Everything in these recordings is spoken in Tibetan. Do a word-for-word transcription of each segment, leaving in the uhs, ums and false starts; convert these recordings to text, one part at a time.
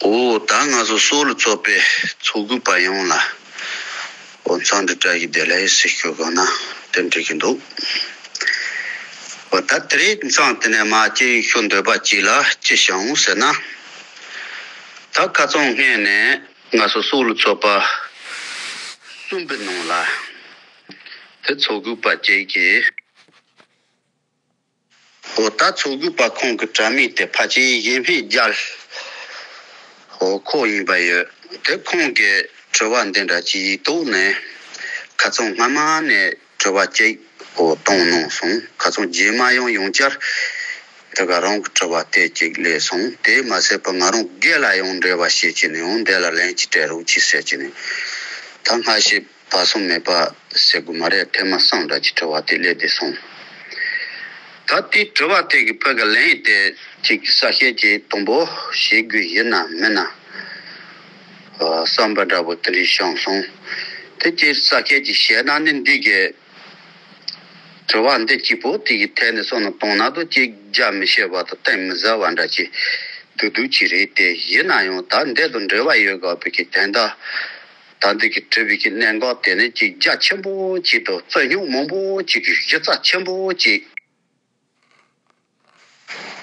འོ་ད་ང་ཚོ་སོ་ལོ་ཚོགས་པའི་ཚོགས་དགོས་པ་ཡོངས་ལ་འོ་འཚམས་འདྲི་བཀྲ་ཤིས་བདེ་ལེགས་ཟེར་ཞུ་དགོས་ན་དེ་འགྲིག་གི་འདུག་འོ་ད་དེ་རིང་འཚམས་དེ་ནས་མ་ཅིག་ཞུ་འདོད་པ་ཅིག་ལ་ཅི་བྱུང་ཟེར་ན། ད་ཁ་སང་སྔོན་ནས་ང་ཚོ་སོ་ལོ་ཚོགས་པ་གསུམ་པའི་ནང་ལ་དེ་ཚོགས་དགོས་པ་ཅིག་གིས། འོ་ད་ཚོགས་དགོས་པ་ཁོང་གི་དྲ་མིག་དེ་ཕལ་ཆེར་ཡིན་ཕེ་རྒྱལ། འོ་ཁོ་ཡིན་པ་ཡོད། དེ་ཁོང་གི་དྲི་བ་འདི་འདྲ་ཅིག་ཡིག་ཐོག་ནས་ཁ་སང་སྔ་མ་ནས་དྲི་བ་ཅིག་འོ་བཏང་གནང་སོང་། ཁ་སང་རྗེས་མ་ཡང་ཡང་བསྐྱར་དེ་ག་རང་གི་དྲི་བ་དེ་ཅིག་སླེབས་སོང་། དེ་མ་ཟད་པ་ང་རང་སྒེར་ལ་ཡང་འབྲེལ་བ་བྱེད་ཀྱི་ནས་འོང་དེ་ལ་ལན་ཅིག་སྤྲད་རོགས་གྱིས་ཟེར་གྱི་ནས་ད་སྔ་ཕྱི། བར་གསུམ་མེད་པ་ཟེར་དགོས་མ་རེད། ཐེངས་མ་གསུམ་འདྲ་ཅིག་དྲི་བ་དེ་སླེབས་བསྡད་སོང་། ད་དེ་དྲི་བ་དེ་གི་ཕུད་ཀྱི་ལན་དེ་ཅིག་གསལ་བཤད་ཅིག་དང་པོ་བྱེད་དགོས་ཡིན་ན་མིན་ན་བསམ་པ་འདྲ་པོ་དེ་འདྲ་བྱུང་སོང་། དེ་ཅིག་གསལ་བཤད་ཅིག་བྱས་ན་ནི་འདི་གི་དྲི་བ་འདི་གཅིག་པོ་དེ་གི་ཐད་ནས་བསམ་བློ་གཏོང་ན་དོ་ཅིག་རྒྱ་མི་ཤེས་པ་དང་གཏིང་མི་ཟབ་པ་འདྲ་ཅིག་འདུག་འདུག་ཅིག་རེད། དེ་ཡིན་ན་ཡང་ད་འདི་དང་འབྲེལ་བ་ཡོད་དགོས་པའི་གི་དོན་དག་ད་འདི་གི་དྲི་བའི་གི་གནད་འགག་དེ་ནི་ཅིག་རྒྱ་ཆེན་པོ་ཅིག་དང་རྩོད་རྙོག་མང་པོ་ཅིག་གི་གཞི་རྩ་ཆེན་པོ་ཅིག་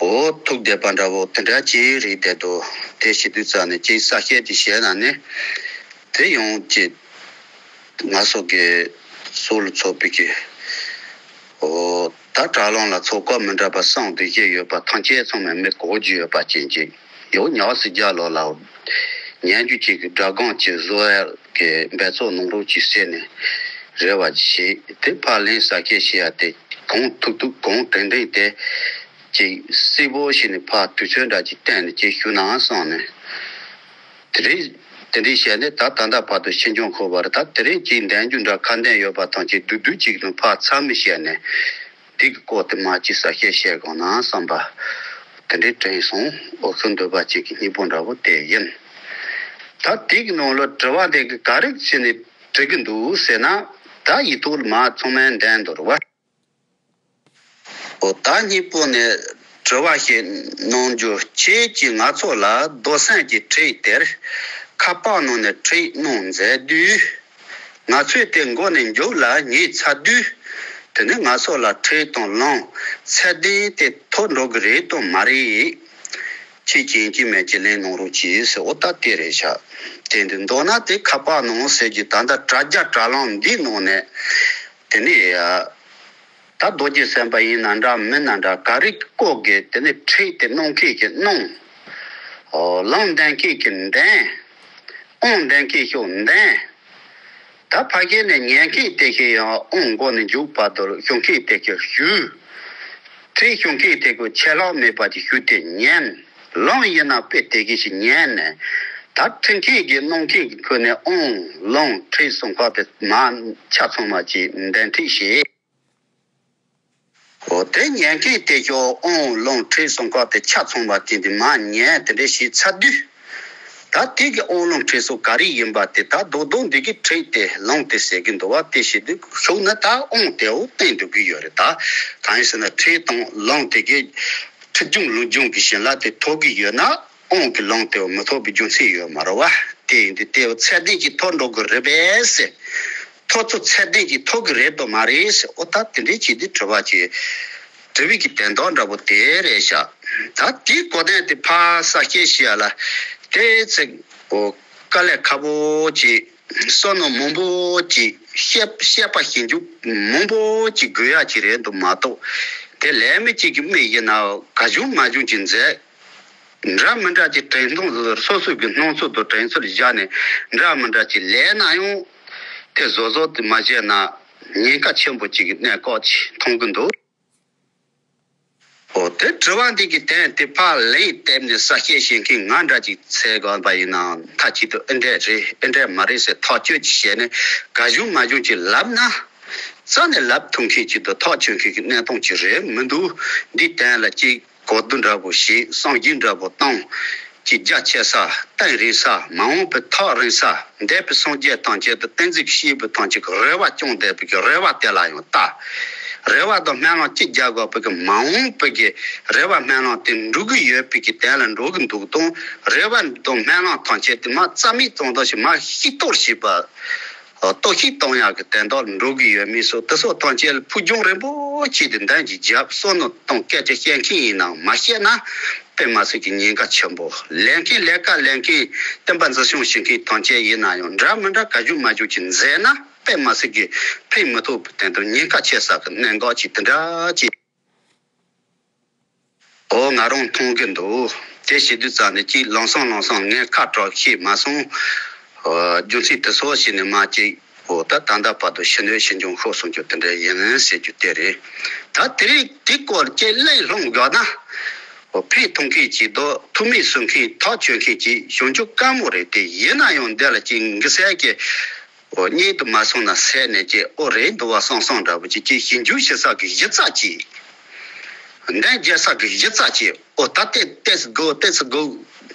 འོ་ཐུག་བསྡད་པ་འདྲ་བོ་དེ་འདྲ་ཅིག་རེད་བསྡད་འདུག་དེ་བྱེད་དུས་ཙམ་ནས་ཅིག་གསལ་བཤད་ཅིག་བྱས་ན་ནི་དེ་ཡང་ཅིག་ང་ཚོ་གི་སོ་ལོ་ཚོགས་པའི་གི་འོ་ད་དྲ་ལམ་ལ་ཚོགས་སྐབས་མི་འདྲ་པ་གསུམ་དུ་བཞེས་ཡོད་པ་ཐམས་ཅད་ཚང་མས་མི་གོ་རྒྱུ་ཡོད་པ་ཅན་ཅིག་ཡང་ཉག་སི་རྒྱ་ལོ་ལ་ཉན་རྒྱུ་ཅིག་གི་སྒྲ་སྒམ་ཅིག་བཟོ་ཡ་གི་འབད་རྩོལ་གནང་རོགས་ཅིག་ཟེར་ནས་རེ་བ་ཅིག་བྱས། དེ་ཕར་ལན་གསལ་བཤད་བྱེད་ཡ་དེ་གང་ཐུབ་ཐུབ་གང་དྲན་དྲན་དེ་ཅིག་གསལ་པོ་བྱས་ནས་ཕར་དུས་ཚོད་འདྲ་ཅིག་བཏོན་ནས་ཅིག་ཞུ་ན་བསམ་ནས། དེ་རིང་དེ་འདྲའི་བཤད་ནས་ད་ད་ལྟ་བར་དུ་ཕྱི་འགྱངས་འཁོར་བ་རེད། ད་དེ་རིང་ཅིག་འདོན་རྒྱུ་འདྲ་ཁ་འདོན་ཡོད་པ་ཐམས་ཅད་བསྡུས་བསྡུས་ཅིག་ནང་ཕར་ཚང་མི་བཤད་ནས་འདི་གི་སྐོར་དེ་མ་ཅིག་གསལ་བཤད་བྱེད་དགོས་ན་བསམ་པ་དེ་འདྲའི་དྲན་སོང་། འོ་ཤོད་འདོད་པ་ཅིག་གི་སྙིང་པོ་འདྲ་བོ་དེ་ཡིན། ད་དེ་གི་ནང་ལ་དྲི་བ་དེ་གི་ག་རེ་བྱས་ནས་དྲི་གི་འདུག་ཟེར་ན་ད་ཡིག་ཐོག་ལ་མ་ཚང་མས་འདོན་འདུག་རེད་བ། འོ་ད་སྙིང་པོ་ནས་དྲི་བ་ཞིག་གནང་རྒྱུ། ཁྱེད་ཀྱིས་ང་ཚོ་ལ་རྡོ་སེམས་ཀྱི་ཁྲིད་དེར་ཁ་པར་ནང་ནས་ཁྲིད་གནང་མཛད་དུས། ང་ཚོས་དེ་མགོ་ནས་མཇུག་ལ་ཉན་ཚར་དུས། དེ་ནི་ང་ཚོ་ལ་ཁྲིད་དང་ལམ་ཚད་ལྡན་དེ་ཐོབ་འགྲོ་གི་རེད་དམ་མ་རེད། ཁྱེད་ཀྱིས་ཡིན་གཅིག་མིན་གཅིག་ལན་གནང་རོགས་གྱིས་ཟེར། འོ་ད་དེ་རེད་ཤག་དེ་འདི་མདོར་ན་དེ་ཁ་པར་ནང་ཟེར་རྒྱུ་ད་ལྟ་དྲ་རྒྱ་དྲ་ལམ་འདིའི་ནང་ནས་དེ་ནི་ཡ། ད་རྡོ་རྗེ་སེམས་དཔའ་ཡིན་ན་འདྲ་མིན་ན་འདྲ་ག་རེ་བཀོད་དགོས་དེ་ནི་ཁྲིད་དེ་གནང་མཁན་གྱིས་གནང་། ལམ་འདོན་མཁན་གྱིས་འདོན། དབང་འདོན་མཁན་ཤོག་འདོན། ད་ཕ་གི་ནས་ཉན་མཁན་དེ་གིས་ཡང་དབང་མགོ་ནས་མཇུག་བར་དུ་ཞུ་མཁན་དེ་གིས་ཞུ། ཁྲིད་ཞུ་མཁན་དེ་གིས་ཆད་ལྷག་མེད་པ་ཅིག་ཞུ་དེ་ཉན། ལམ་ཡིན་ན་དཔེ་དེ་གིས་ཞིག་ཉན་ནས། ད་ཁྲིད་མཁན་གྱིས་གནང་མཁན་གྱི་ཁོ་ནས་དབང་ལམ་ཁྲིད་གསུམ་ཀ་དེ་མ་ཆ་ཚང་མ་ཅིག་འདོན་ཁྲིད་བྱེད། འོ་དེ་ཉན་མཁན་དེ་ཤོག་དབང་ལམ་ཁྲིད་གསུམ་ཀ་དེ་ཆ་ཚང་བ་དེ་འདི་མ་ཉན་དེ་འདྲ་ཞིག་ཚར་དུས། ད་དེ་གི་དབང་ལམ་ཁྲིད་གསུམ་ག་རེ་ཡིན་པ་དེ་ད་རྡོག་རྡོག་འདི་གི་ཁྲིད་དེ་ལམ་དེ་ཟེར་གི་འདུག་བ། དེ་བྱེད་དུས་ཤོག་ན་ད་དབང་དེ་འོ་བསྟན་འདུག་གི་ཡོད་རེད། ད་གང་ཡིན་ཟེར་ན་ཁྲིད་དང་ལམ་དེ་གི་ཁྲིད་སྦྱོང་ལམ་སྦྱོང་གི་བྱིན་རླབས་དེ་ཐོབ་གི་ཡོད་ན། དབང་གི་ལམ་དེ་མི་ཐོབ་པའི་རྒྱུ་མཚན་ཡོད་མ་རེད་བ། དེ་ཡིན་དུས་དེ་ཚད་ལྡན་གྱི་ཐོབ་འགྲོ་གི་རེད་པས་ཟེར། ཐོབ་ཚུལ་ཚད་ལྡན་གྱི་ཐོབ་གི་རེད་དམ་མ་རེད་ཟེར། འོ་ད་དེ་འདྲའི་ཅིག་དེ་དྲི་བ་ཅིག་དྲི་བའི་གི་དོན་དག་འདྲ་པོ་དེ་རེད་ཤག་ད་དེའི་གོ་དོན་དེ་ཕར་གསལ་བཤད་བྱེད་ཡ་ལ་དེ་ཚིག་འོ་དཀའ་ལས་ཁག་པོ་ཅིག་བསམ་མནོ་མང་པོ་ཅིག་བཤད་བཤད་པ་ཞིབ་འཇུག་མང་པོ་ཅིག་དགོས་ཡ་ཅིག་རེད་འདུག་མ་གཏོགས། དེ་ལས་མི་གཅིག་གི་མི་ཡིན་ན་ག་བྱུང་མ་བྱུང་ཅིག་མཛད། འདྲ་མི་འདྲ་ཅིག་དྲན་སྟངས་སོ་སོ་གི་སྣང་ཚུལ་དང་དྲན་ཚུལ་བཞག་ནས་འདྲ་མི་འདྲ་ཅིག་ལས་ན་ཡང་དེ་བཟོ་བཟོ་དེ་མ་བྱས་ན་ཉེན་ཁ་ཆེན་པོ་ཅིག་གི་གནད་འགག་ཅིག་མཐོང་གི་འདུག་འོ་དེ་དྲི་བ་འདི་གི་དོན་དེ་ཕར་ལན་བཏབ་ནས་གསལ་བཤད་བྱེད་མཁན་ང་འདྲ་ཅིག་འཚོལ་དགོས་པ་ཡིན་ན་མཐའ་གཅིག་ཏུ་ཨེ་འདྲས་རེད་ཨེ་འདྲས་མ་རེད་ཟེར་ཐག་གཅོད་ཅིག་བྱས་ནས་ག་བྱུང་མ་བྱུང་ཅིག་ལབ་ན། རྩ་ནས་ལབ་ཐུབ་མཁན་ཅིག་དང་ཐག་ཆོད་མཁན་གྱི་གནས་སྟངས་ཅིག་རེད་མི་འདུག་འདི་དོན་ལ་ཅིག་གོ་བསྡུར་འདྲ་པོ་བྱས་བསམ་གཞིག་འདྲ་པོ་བཏང་། ཅིག་རྒྱ་ཆེ་ས་གཏིང་རིང་ས་མ་འོངས་པའི་ཐག་རིང་ས་འདས་པའི་སངས་རྒྱས་ཐམས་ཅད་དང་བསྟན་འཛིན་གྱི་སྐྱེས་བུ་ཐམས་ཅད་ཀྱི་རེ་བ་བཅངས་བསྡད་པའི་གི་རེ་བ་དེ་ལ་ཡང་ལྟ། རེ་བ་དང་སྨོན་ལམ་གཅིག་རྒྱག་དགོས་པའི་གི་མ་འོངས་པའི་གི་རེ་བ་སྨོན་ལམ་དེ་འགྲུབ་གི་ཡོད་པའི་གི་དོན་ལ་འགྲོ་གི་འདུག་དང་། རེ་བ་དང་སྨོན་ལམ་ཐམས་ཅད་དེ་མ་རྩ་མེད་བཏང་དོ་ཞིག་མ་ཤི་གཏོར་བྱེད་པ། གཏོར་བཤིག་གཏོང་ཡག་གི་དོན་དག་འགྲོ་གི་ཡོད་མེད་སོགས་དེ་སོགས་ཐམས་ཅད་ལ་ཕུགས་རྒྱང་རིང་པོ་བྱས་ཏེ་འདང་ཅིག་བརྒྱབ། བསམ་མནོ་གཏོང་། སྐད་ཆ་བཤད་མཁན་ཡིན་ནའང་མ་བཤད་ན་དཔེ་མ་སྲིད་ཀྱི་ཉེན་ཁ་ཆེན་པོ། ལས་མཁན་ལས་ཀ་ལས་མཁན་བསྟན་པ་འཛིན་སྐྱོང་བྱེད་མཁན་ཐམས་ཅད་ཡིན་ན་ཡང་འདྲ་མི་འདྲ་ག་ཞུ་མ་ཞུ་ཅིག་མཛད་ན་དཔེ་མ་སྲིད་ཀྱི་ཕན་མི་ཐོགས་པའི་སྟེང་དུ་ཉེན་ཁ་ཆེ་ས་གི་གནད་འགག་ཅིག་དེ་འདྲ་ཅིག་འོ་ང་རང་མཐོང་གི་འདུག་དེ་བྱེད་དུས་ཙམ་ནས་ཅིག་ལམ་སང་ལམ་སང་ངས་ཁ་གྲག་ཤེས་མ་སོང་། རྒྱུ་མཚན་དེ་ཚོ་བྱས་ནས་མ་ཅིག་འོ་ད་ད་ལྟ་བར་དུ་ཕྱི་སྣོད་ཕྱི་འབྱུང་ཤོར་སོང་རྒྱུ་དེ་འདྲ་ཡིན་ཟེར་རྒྱུ་དེ་རེད། ད་དེ་རིང་དེ་སྐོར་ཅིག་གླེང་སློང་དགོས་ན། འོ་ཕན་ཐོགས་མཁན་ཅིག་དང་ཐུགས་སྨོན་གསོས་མཁན་ཐག་ཆོད་མཁན་ཅིག་བྱུང་རྒྱུ་དཀའ་མོ་རེད། དེ་ཡིན་ན་ཡང་འདི་ལ་ཅིག་འགི་ཟས་ཀྱི། འོ་སྙིང་དུ་མ་སོང་ན་ཟས་ནས་ཀྱི་ཨོ་རེད་འདུག་བ་བསམ་བསམ་འདྲ་པོ་ཅིག་ཅིག་ཞིབ་འཇུག་བྱེད་ས་གི་གཞི་རྩ་ཅིག་འདན་རྒྱལ་ས་གི་གཞི་རྩ་ཅིག་ཨོ་ད་ལྟས་ལྟས་སུ་དགོས། ལྟས་སུ་དགོས།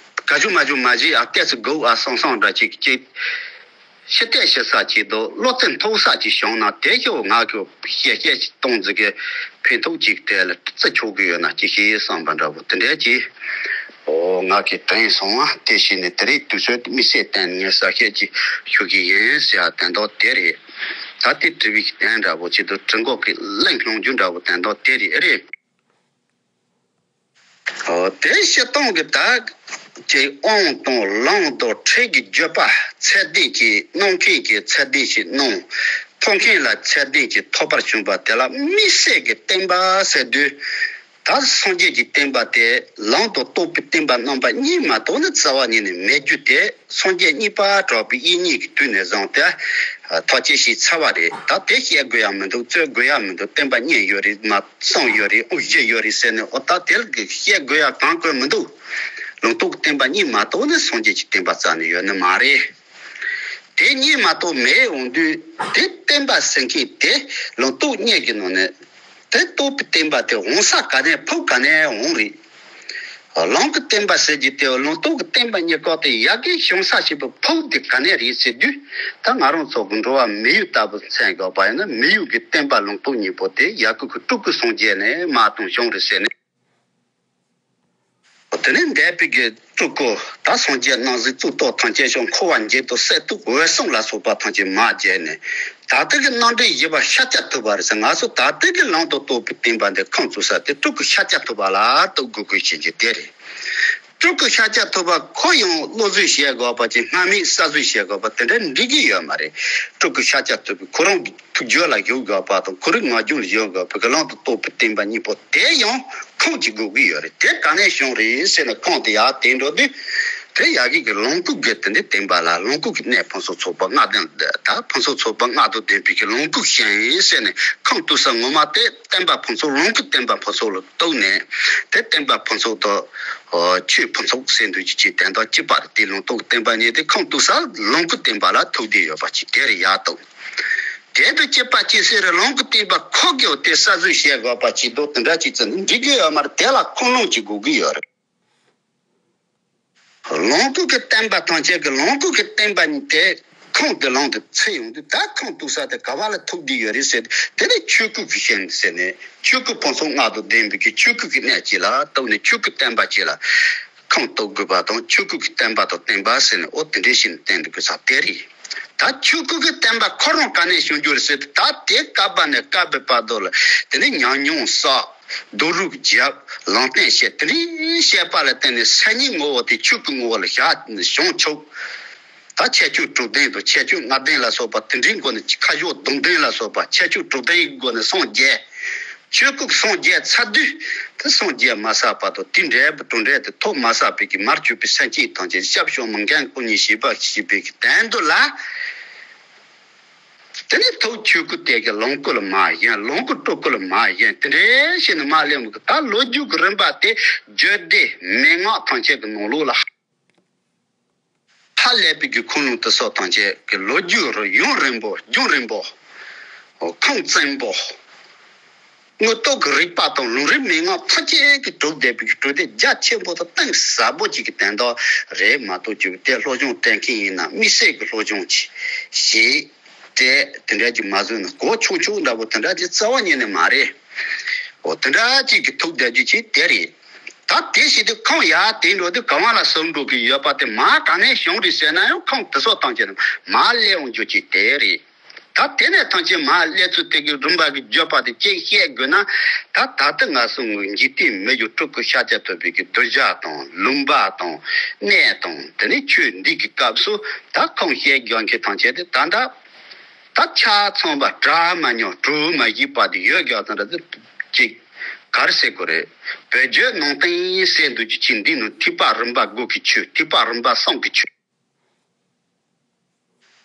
ག་ཞུ་མ་ཞུ་མ་བྱེད་ཨ། ལྟས་སུ་དགོས་ཨ་བསམ་བསམ་འདྲ་ཅིག་ཅིག་ཕྱི་བལྟས་བྱེད་ས་ཅིག་དང་བློ་རྩེ་མཐོ་ས་ཅིག་བྱུང་ན་དེ་ཤོག་ང་གི་བཤད་བཤད་ཅིག་གཏོང་རྩིས་ཀྱི་ཕན་ཐོགས་ཅིག་དེ་ལ་བརྩི་ཆོག་གི་ཡོད་ན་ཅིག་ཞེས་བསམ་པ་འདྲ་པོ་དེ་འདྲ་ཅིག་ཨོ་ང་གིས་དྲན་སོང་ཨ། དེ་བྱས་ནས་དེ་རིང་དུས་ཚོད་དམིགས་བསལ་བསྟན་ངས་གསལ་བཤད་ཅིག་ཞུ་གི་ཡིན་ཟེར་ཡ་དོན་དག་དེ་རེད། ད་དེ་དྲི་བའི་དོན་འདྲ་པོ་ཅིག་ཏུ་དྲི་འགོག་གི་གླེང་སློང་རྒྱུ་འདྲ་པོ་དོན་དག་དེ་རེད་ཨེ་རེད། ཨོ་དེ་བྱེད་སྟངས་ཀྱི་ད་ཀྱི་དབང་དང་ལུང་དང་ཁྲིད་ཀྱི་བརྒྱུད་པ་ཚད་ལྡན་གྱི་གནང་མཁན་གྱིས་ཚད་ལྡན་ཞིག་གནང་། ཐོབ་མཁན་ལ་ཚད་ལྡན་གྱི་ཐོབ་པར་བྱུང་བ་དེ་ལ་དམིགས་བསལ་གྱི་བསྟན་པ་ཟེར་དུས། ད་སངས་རྒྱས་ཀྱི་བསྟན་པ་དེ་ལུང་དང་རྟོགས་པའི་བསྟན་པ་རྣམ་པ་གཉིས་མ་གཏོགས་ནི་རྩ་བ་ཉིད་ནས་མེད་རྒྱུ་དེ་སངས་རྒྱས་གཉིས་པ་གྲགས་པའི་དབྱིག་གཉེན་གྱི་དུས་ནས་བཟུང་སྟེ་ཐག་བཅད་ཤེས་ཚར་བ་རེད། ད་དེ་བཤད་དགོས་ཡ་མི་འདུག་རྩོད་དགོས་ཡ་མི་འདུག་བསྟན་པ་གཉིས་ཡོད་རེད་མ་གསུམ་ཡོད་རེད་ཨོ་བཞི་ཡོད་རེད་ཟེར་ནས་ཨོ་ད་དེ་ལ་བཤད་དགོས་ཡ་གང་དགོས་མི་འདུག་ལུང་རྟོགས་བསྟན་པ་གཉིས་མ་གཏོགས་ནི་སངས་རྒྱས་ཀྱི་བསྟན་པ་རྩ་ནས་ཡོད་ནི་མ་རེད། དེ་གཉིས་མ་གཏོགས་མེད་འོང་དུས་དེ་བསྟན་པ་ཟེར་མཁན་དེ་ལུང་རྟོགས་གཉིས་ཀྱི་ནང་ནས་དེ་རྟོགས་པའི་བསྟན་པ་དེ་འོང་ས་ག་ནས་ཕུགས་ག་ནས་འོང་རེད། ལུང་གི་བསྟན་པ་ཟེར་རྒྱུ་དེ་ལུང་རྟོགས་ཀྱི་བསྟན་པ་གཉིས་ཀ་དེ་ཡར་རྒྱས་བྱུང་ས་ཞིག་པའི་ཕུགས་དེ་ག་ནས་རེད་ཟེར་དུས་ད་ང་རང་ཚོ་གི་འགྲོ་བ་མི་ཡུལ་ལྟ་བུ་མཚོན་དགོས་པ་ཡིན་ན་མི་ཡུལ་གྱི་བསྟན་པ་ལུང་རྟོགས་གཉིས་པོ་དེ་ཡ་གི་གི་སྤྲུལ་སྐུ་སངས་རྒྱས་ནས་མར་ཐོན་བྱུང་རེད་ཟེར་ནས། དེ་ནས་འདས་པའི་གི་སྤྲུལ་སྐུ་ད་སངས་རྒྱས་རྣམ་གཟིགས་གཙུག་ཏོར་ཐམས་ཅད་ཤོག་འཁོར་བ་འཇིག་ཏུ་སྲིད་དུ་འོད་སྲུང་ལ་སོགས་པ་ཐམས་ཅད་མར་བརྒྱབ་ནས་ད་ལྟའི་གི་རྣམ་འདྲེན་བཞི་པ་ཤཱཀྱ་ཐུབ་པ་རེད་ཟེར། ང་ཚོ་ད་ལྟའི་གི་ལུང་དང་རྟོགས་པའི་བསྟན་པ་འདི་ཁུངས་གཏུགས་ས་དེ་སྤྲུལ་སྐུ་ཤཱཀྱ་ཐུབ་པ་ལ་གཏུགས་དགོས་དགོས་བྱེད་ཀྱི་དེ་རེད། སྤྲུལ་སྐུ་ཤཱཀྱ་ཐུབ་པ་ཁོ་ཡང་བློ་བཟོས་བྱེད་དགོས་པ་ཅིག་སྔ་མའི་ས་བཟོས་བྱེད་དགོས་པ་དེ་འདྲ་འགྲིག་གི་ཡོད་མ་རེད། སྤྲུལ་སྐུ་ཤཱཀྱ་ཐུབ་པའི་ཁོ་རང་གི་ཐུགས་རྒྱུད་ལ་བཞུགས་དགོས་པ་དང་ཁོ་རང་ངག་རྒྱུད་ལ་བཞུགས་དགོས་པའི་གི་ལུང་དང་རྟོགས་པའི་བསྟན་པ་གཉིས་པོ་དེ་ཡང་ཁུངས་ཅིག་དགོས་ཀྱི་ཡོད་རེད། དེ་ག་ནས་བྱུང་རེད་ཟེར་ན་ཁུངས་དེ་ཡར་དེད་འགྲོ་དུས་དེ་ཡ་གི་གི་ལུང་ཁུག་གི་དེ་འདྲའི་བསྟན་པ་ལ་ལུང་ཁུག་གི་གནས་ཕུན་སུམ་ཚོགས་པ་ལྔ་ལྡན་ད་ཕུན་སུམ་ཚོགས་པ་ལྔ་དང་ལྡན་པའི་གི་ལུང་ཁུག་ཞིག་ཡིན་ཟེར་ནས་ཁུངས་གཏུགས་ས་ངོ་མ་དེ་བསྟན་པ་ཕུན་ཚོགས་ལུང་ཁུག་བསྟན་པ་ཕུན་ཚོགས་ལ་གཏུགས་ནས་དེ་བསྟན་པ་ཕུན་ཚོགས་དང་ཆོས་ཕུན་ཚོགས་ཟེར་འདུག་ཅིག་ཅིག་དོན་དག་གཅིག་པ་རེད། དེ་ལུང་རྟོགས་བསྟན་པ་གཉིས་དེ་ཁུངས་གཏུགས་ས་ལུང་ཁུག་བསྟན་པ་ལ་ཐུག་བསྡད་ཡོད་པ་ཅིག་དེ་རེད་ཡ་གཏུགས། དེ་དང་གཅིག་པ་གཅིག་སེ་རེད། ལུང་གི་བསྟན་པ་ཁོ་གིས་དེ་གསར་བཟོས་བྱེད་དགོས་པ་ཅིག་འདུག་དེ་འདྲ་ཅིག་བརྩི་ན་འགྲིག་གི་ཡོད་མ་རེད། དེ་ལ་ཁུངས་ལུང་ཅིག་དགོས་ཀྱི་ཡོད་རེད། ལུང་ཁུག་གི་བསྟན་པ་ཐམས་ཅད་ཀྱི་ལུང་ཁུག་གི་བསྟན་པ་ཉིད་དེ་ཁུངས་དེ་ལུང་དུ་ཚུད་ཡོང་དུས་ད་ཁུངས་གཏུགས་ས་དེ་ག་བ་ལ་ཐུག་བསྡད་ཡོད་རེད་ཟེར་དེ་ནི་ཆོས་སྐུ་གི་ཞིང་ཟེར་ནས་ཆོས་སྐུ་ཕུན་ཚོགས་ལྔ་དང་ལྡན་པའི་གི་ཆོས་སྐུ་གི་གནས་ཅིག་ལ་གཏུགས་ནས་ཆོས་སྐུ་བསྟན་པ་ཅིག་ལ་ཁུངས་གཏུགས་དགོས་པ་དང་ཆོས་སྐུ་གི་བསྟན་པ་དང་བསྟན་པ་ཟེར་ནས་ཨོ་དེ་འདྲའི་ཞིག་ནས་བསྟན་དགོས་ས་དེ་རེད། ད་ཆོས་སྐུ་གི་བསྟན་པ་ཁོ་རང་ག་ནས་བྱུང་རྒྱུ་རེད་ཟེར་དུས་ད་དེ་བསྐལ་པ་ནས་བསྐལ་པའི་བར་དུ་ལ་དེ་ནས་ཉམས་མྱོང་བསགས་རྡོ་རུག་བརྒྱབ་ལུང་བསྟན་བྱས་དེ་འདྲའི་བཤད་པ་ལ་བརྟེན་ནས་སེམས་ཉིད་ངོ་བོ་དེ་ཆོས་སྐུ་ངོ་བོ་ལ་བཞག་བྱུང་ཆོག་ད་ཁྱད་ཆོས་དྲུག་ལྡན་དང་ཁྱད་ཆོས་ལྔ་ལྡན་ལ་སོགས་པ་དེ་འདྲའི་སྒོ་ནས་ཁ་ཕྱོགས་གདུང་ལྡན་ལ་སོགས་པ་ཁྱད་ཆོས་དྲུག་ལྡན་གྱི་སྒོ་ནས་སངས་རྒྱས། ཆོས་སྐུ་སངས་རྒྱས་ཚར་དུས་དེ་སངས་རྒྱས་མ་ཚར་བར་དུ་དེ་འབྲས་བུ་གྲུབ་འབྲས་དེ་ཐོབ་མ་ཚར་བའི་གི་མར་གྱུར་པའི་སེམས་ཅན་ཐམས་ཅད་སྐྱབས་བཅོལ་མི་འགན་སྐུ་གཉིས་བཞེས་པ་ཞེས་པའི་གི་དོན་དུ་ལ། དེ་ནས་ཐུགས་ཆོས་སྐུ་དེ་གི་ལོངས་སྐུ་ལ་མ་ཞེན། ལོངས་སྐུ་སྤྲུལ་སྐུ་ལ་མ་ཞེན། དེ་འདྲའི་ཞིག་ནི་མ་གླེང་བ་གི་ད་ལོ་རྒྱུས་ཀྱི་རིམ་པ་དེ་བརྗོད་བདེ་མན་ངག་ཐམས་ཅད་ཀྱི་ནང་ལོགས་ལ། ཧ་ལས་པའི་གི་ཁུངས་ལུང་དུ་སོགས་ཐམས་ཅད་ཀྱི་ལོ་རྒྱུས་རུ་ཡུན་རིང་པོ་རྒྱུན་རིང་པོ། ཁུངས་བཙན་པོ། དངོས་རྟོགས་ཀྱི་རིག་པ་དང་ལུང་རིགས་མན་ངག་ཐམས་ཅད་ཀྱིས་གྲུབ་བསྡད་པའི་གི་གྲུབ་སྡེ་རྒྱ་ཆེན་པོ་དང་གཏིང་ཟབ་པོ་ཅིག་གི་དོན་དག་རེད་མ་གཏོགས་ཀྱི་དེ་སློབ་སྦྱོང་སྤྲད་མཁན་ཡིན་ན་དམིགས་བསལ་གྱི་སློབ་སྦྱོང་ཅིག་བྱེད། དེ་དེ་འདྲ་ཅིག་མ་བཟོས་ན་གོ་ཆོག་ཆོག་འདྲ་པོ་དེ་འདྲ་ཅིག་རྩ་བ་ཉིད་ནས་མ་རེད། འོ་དེ་འདྲ་ཅིག་གི་ཐུག་བསྡད་རྒྱུ་ཅིག་དེ་རེད། ད་དེ་བྱེད་དུས་ཁོང་ཡར་དེད་འགྲོ་དུས་ག་བ་ལ་ཟུར་འགྲོ་གི་ཡོད་པ་དེ་མར་ག་ནས་བྱུང་རེད་ཟེར་ན་ཡང་ཁོང་དེ་ཚོ་ཐམས་ཅད་མར་སླེབས་འོང་རྒྱུ་ཅིག་དེ་རེད། ད་དེ་ནས་ཐམས་ཅད་མར་སླེབས་ཚུལ་དེ་གི་རིམ་པ་གི་བརྗོད་པ་དེ་གཅིག་བཤད་དགོས་ན། ད་ད་ལྟ་ང་ཚོ་འཇིག་རྟེན་མི་ཡུལ་སྤྲུལ་སྐུ་ཤཱཀྱ་ཐུབ་པའི་གི་གདུལ་བྱ་དང་ལུང་པ་དང་གནས་དང་དེ་ནས་ཆོས་འདི་གི་སྐབས་སུ་ད་ཁོང་བཤད་རྒྱུ་མཁན་ཐམས་ཅད་དེ་ད་ལྟ་ད་ཆ་ཚང་བ་གྲ་མ་ཉོ་གྲུ་མ་ཡིབ་པ་དེ་ཡོད་རྒྱུ་དང་འདྲ་དེ་གཅིག་ག་རེ་ཟེར་དགོས་རེད། བོད་བརྒྱུད་ནང་བསྟན་ཟེར་འདུག་རྒྱུ་ཅིག་འདི་ནི་ཐེག་པ་རིམ་པ་དགུ་གི་ཆོས། ཐེག་པ་རིམ་པ་གསུམ་གྱི་ཆོས།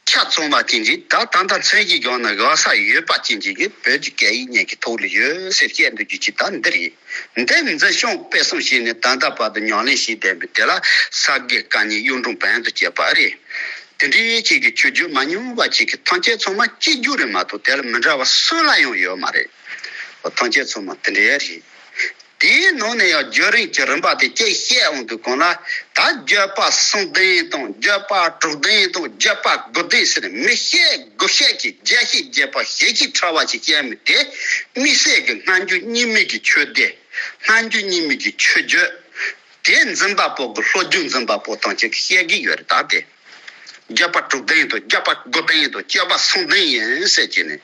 ཆ་ཚང་བ་ཅན་གྱི་ད་ད་ལྟ་མཚན་གྱི་སྒང་ན་གོ་ས་ཡོད་པ་ཅན་གྱི་གི་བོད་ཀྱི་སྐད་ཡིག་གཉིས་ཀྱི་ཐོག་ལ་ཡོད་ཟེར་བཤད་འདུག་རྒྱུ་ཅིག་ད་འདི་རེད། འདི་འཛིན་སྐྱོང་སྤེལ་གསུམ་བྱས་ནས་ད་ལྟ་བར་དུ་ཉམས་ལེན་བྱས་བསྡད་པའི་དེ་ལ་ས་དགེ་བཀའ་རྙིང་གཡུང་དྲུང་བོན་དུ་བྱས་པ་རེད། དེ་འདྲའི་ཅིག་གི་ཆོས་བརྒྱུད་མ་ཉམས་པ་ཅིག་གི་ཐམས་ཅད་ཚང་མ་གཅིག་གྱུར་རེད་མ་གཏོགས་དེ་ལ་མི་འདྲ་བ་སུ་ལ་ཡང་ཡོད་མ་རེད། ཐམས་ཅད་ཚང་མ་དེ་འདྲ་རེད། དེའི་ནང་ནས་ཡང་བརྒྱུད་རིམ་གྱི་རིམ་པ་དེ་གཅིག་བཤད་འོང་དུས་གང་ལ། ད་བརྒྱུད་པ་གསུམ་ལྡན་དང་བརྒྱུད་པ་དྲུག་ལྡན་དང་བརྒྱུད་པ་དགུ་ལྡན་ཟེར་ནས་མི་བཤད་དགུ་བཤད་ཀྱི་བརྒྱད་བཤད་བརྒྱད་པ་ཞེ་གཅིག་ཕྲ་བ་ཞིག་བཤད་མི་དེ། དམིགས་བསལ་གྱི་སྔ་འགྱུར་རྙིང་མའི་གི་ཆོས་སྡེ། སྔ་འགྱུར་རྙིང་མའི་གི་ཆོས་བརྒྱུད། དེ་འཛིན་པ་པོ་གི་ལྷོ་རྒྱུད་འཛིན་པ་པོ་ཐམས་ཅད་ཀྱིས་བཤད་ཀྱི་ཡོད་རེད་ད་དེ། བརྒྱུད་པ་དྲུག་ལྡན་དང་བརྒྱུད་པ་དགུ་ལྡན་དང་བརྒྱུད་པ་གསུམ་ལྡན་ཡིན་ཟེར་གྱི་ནས།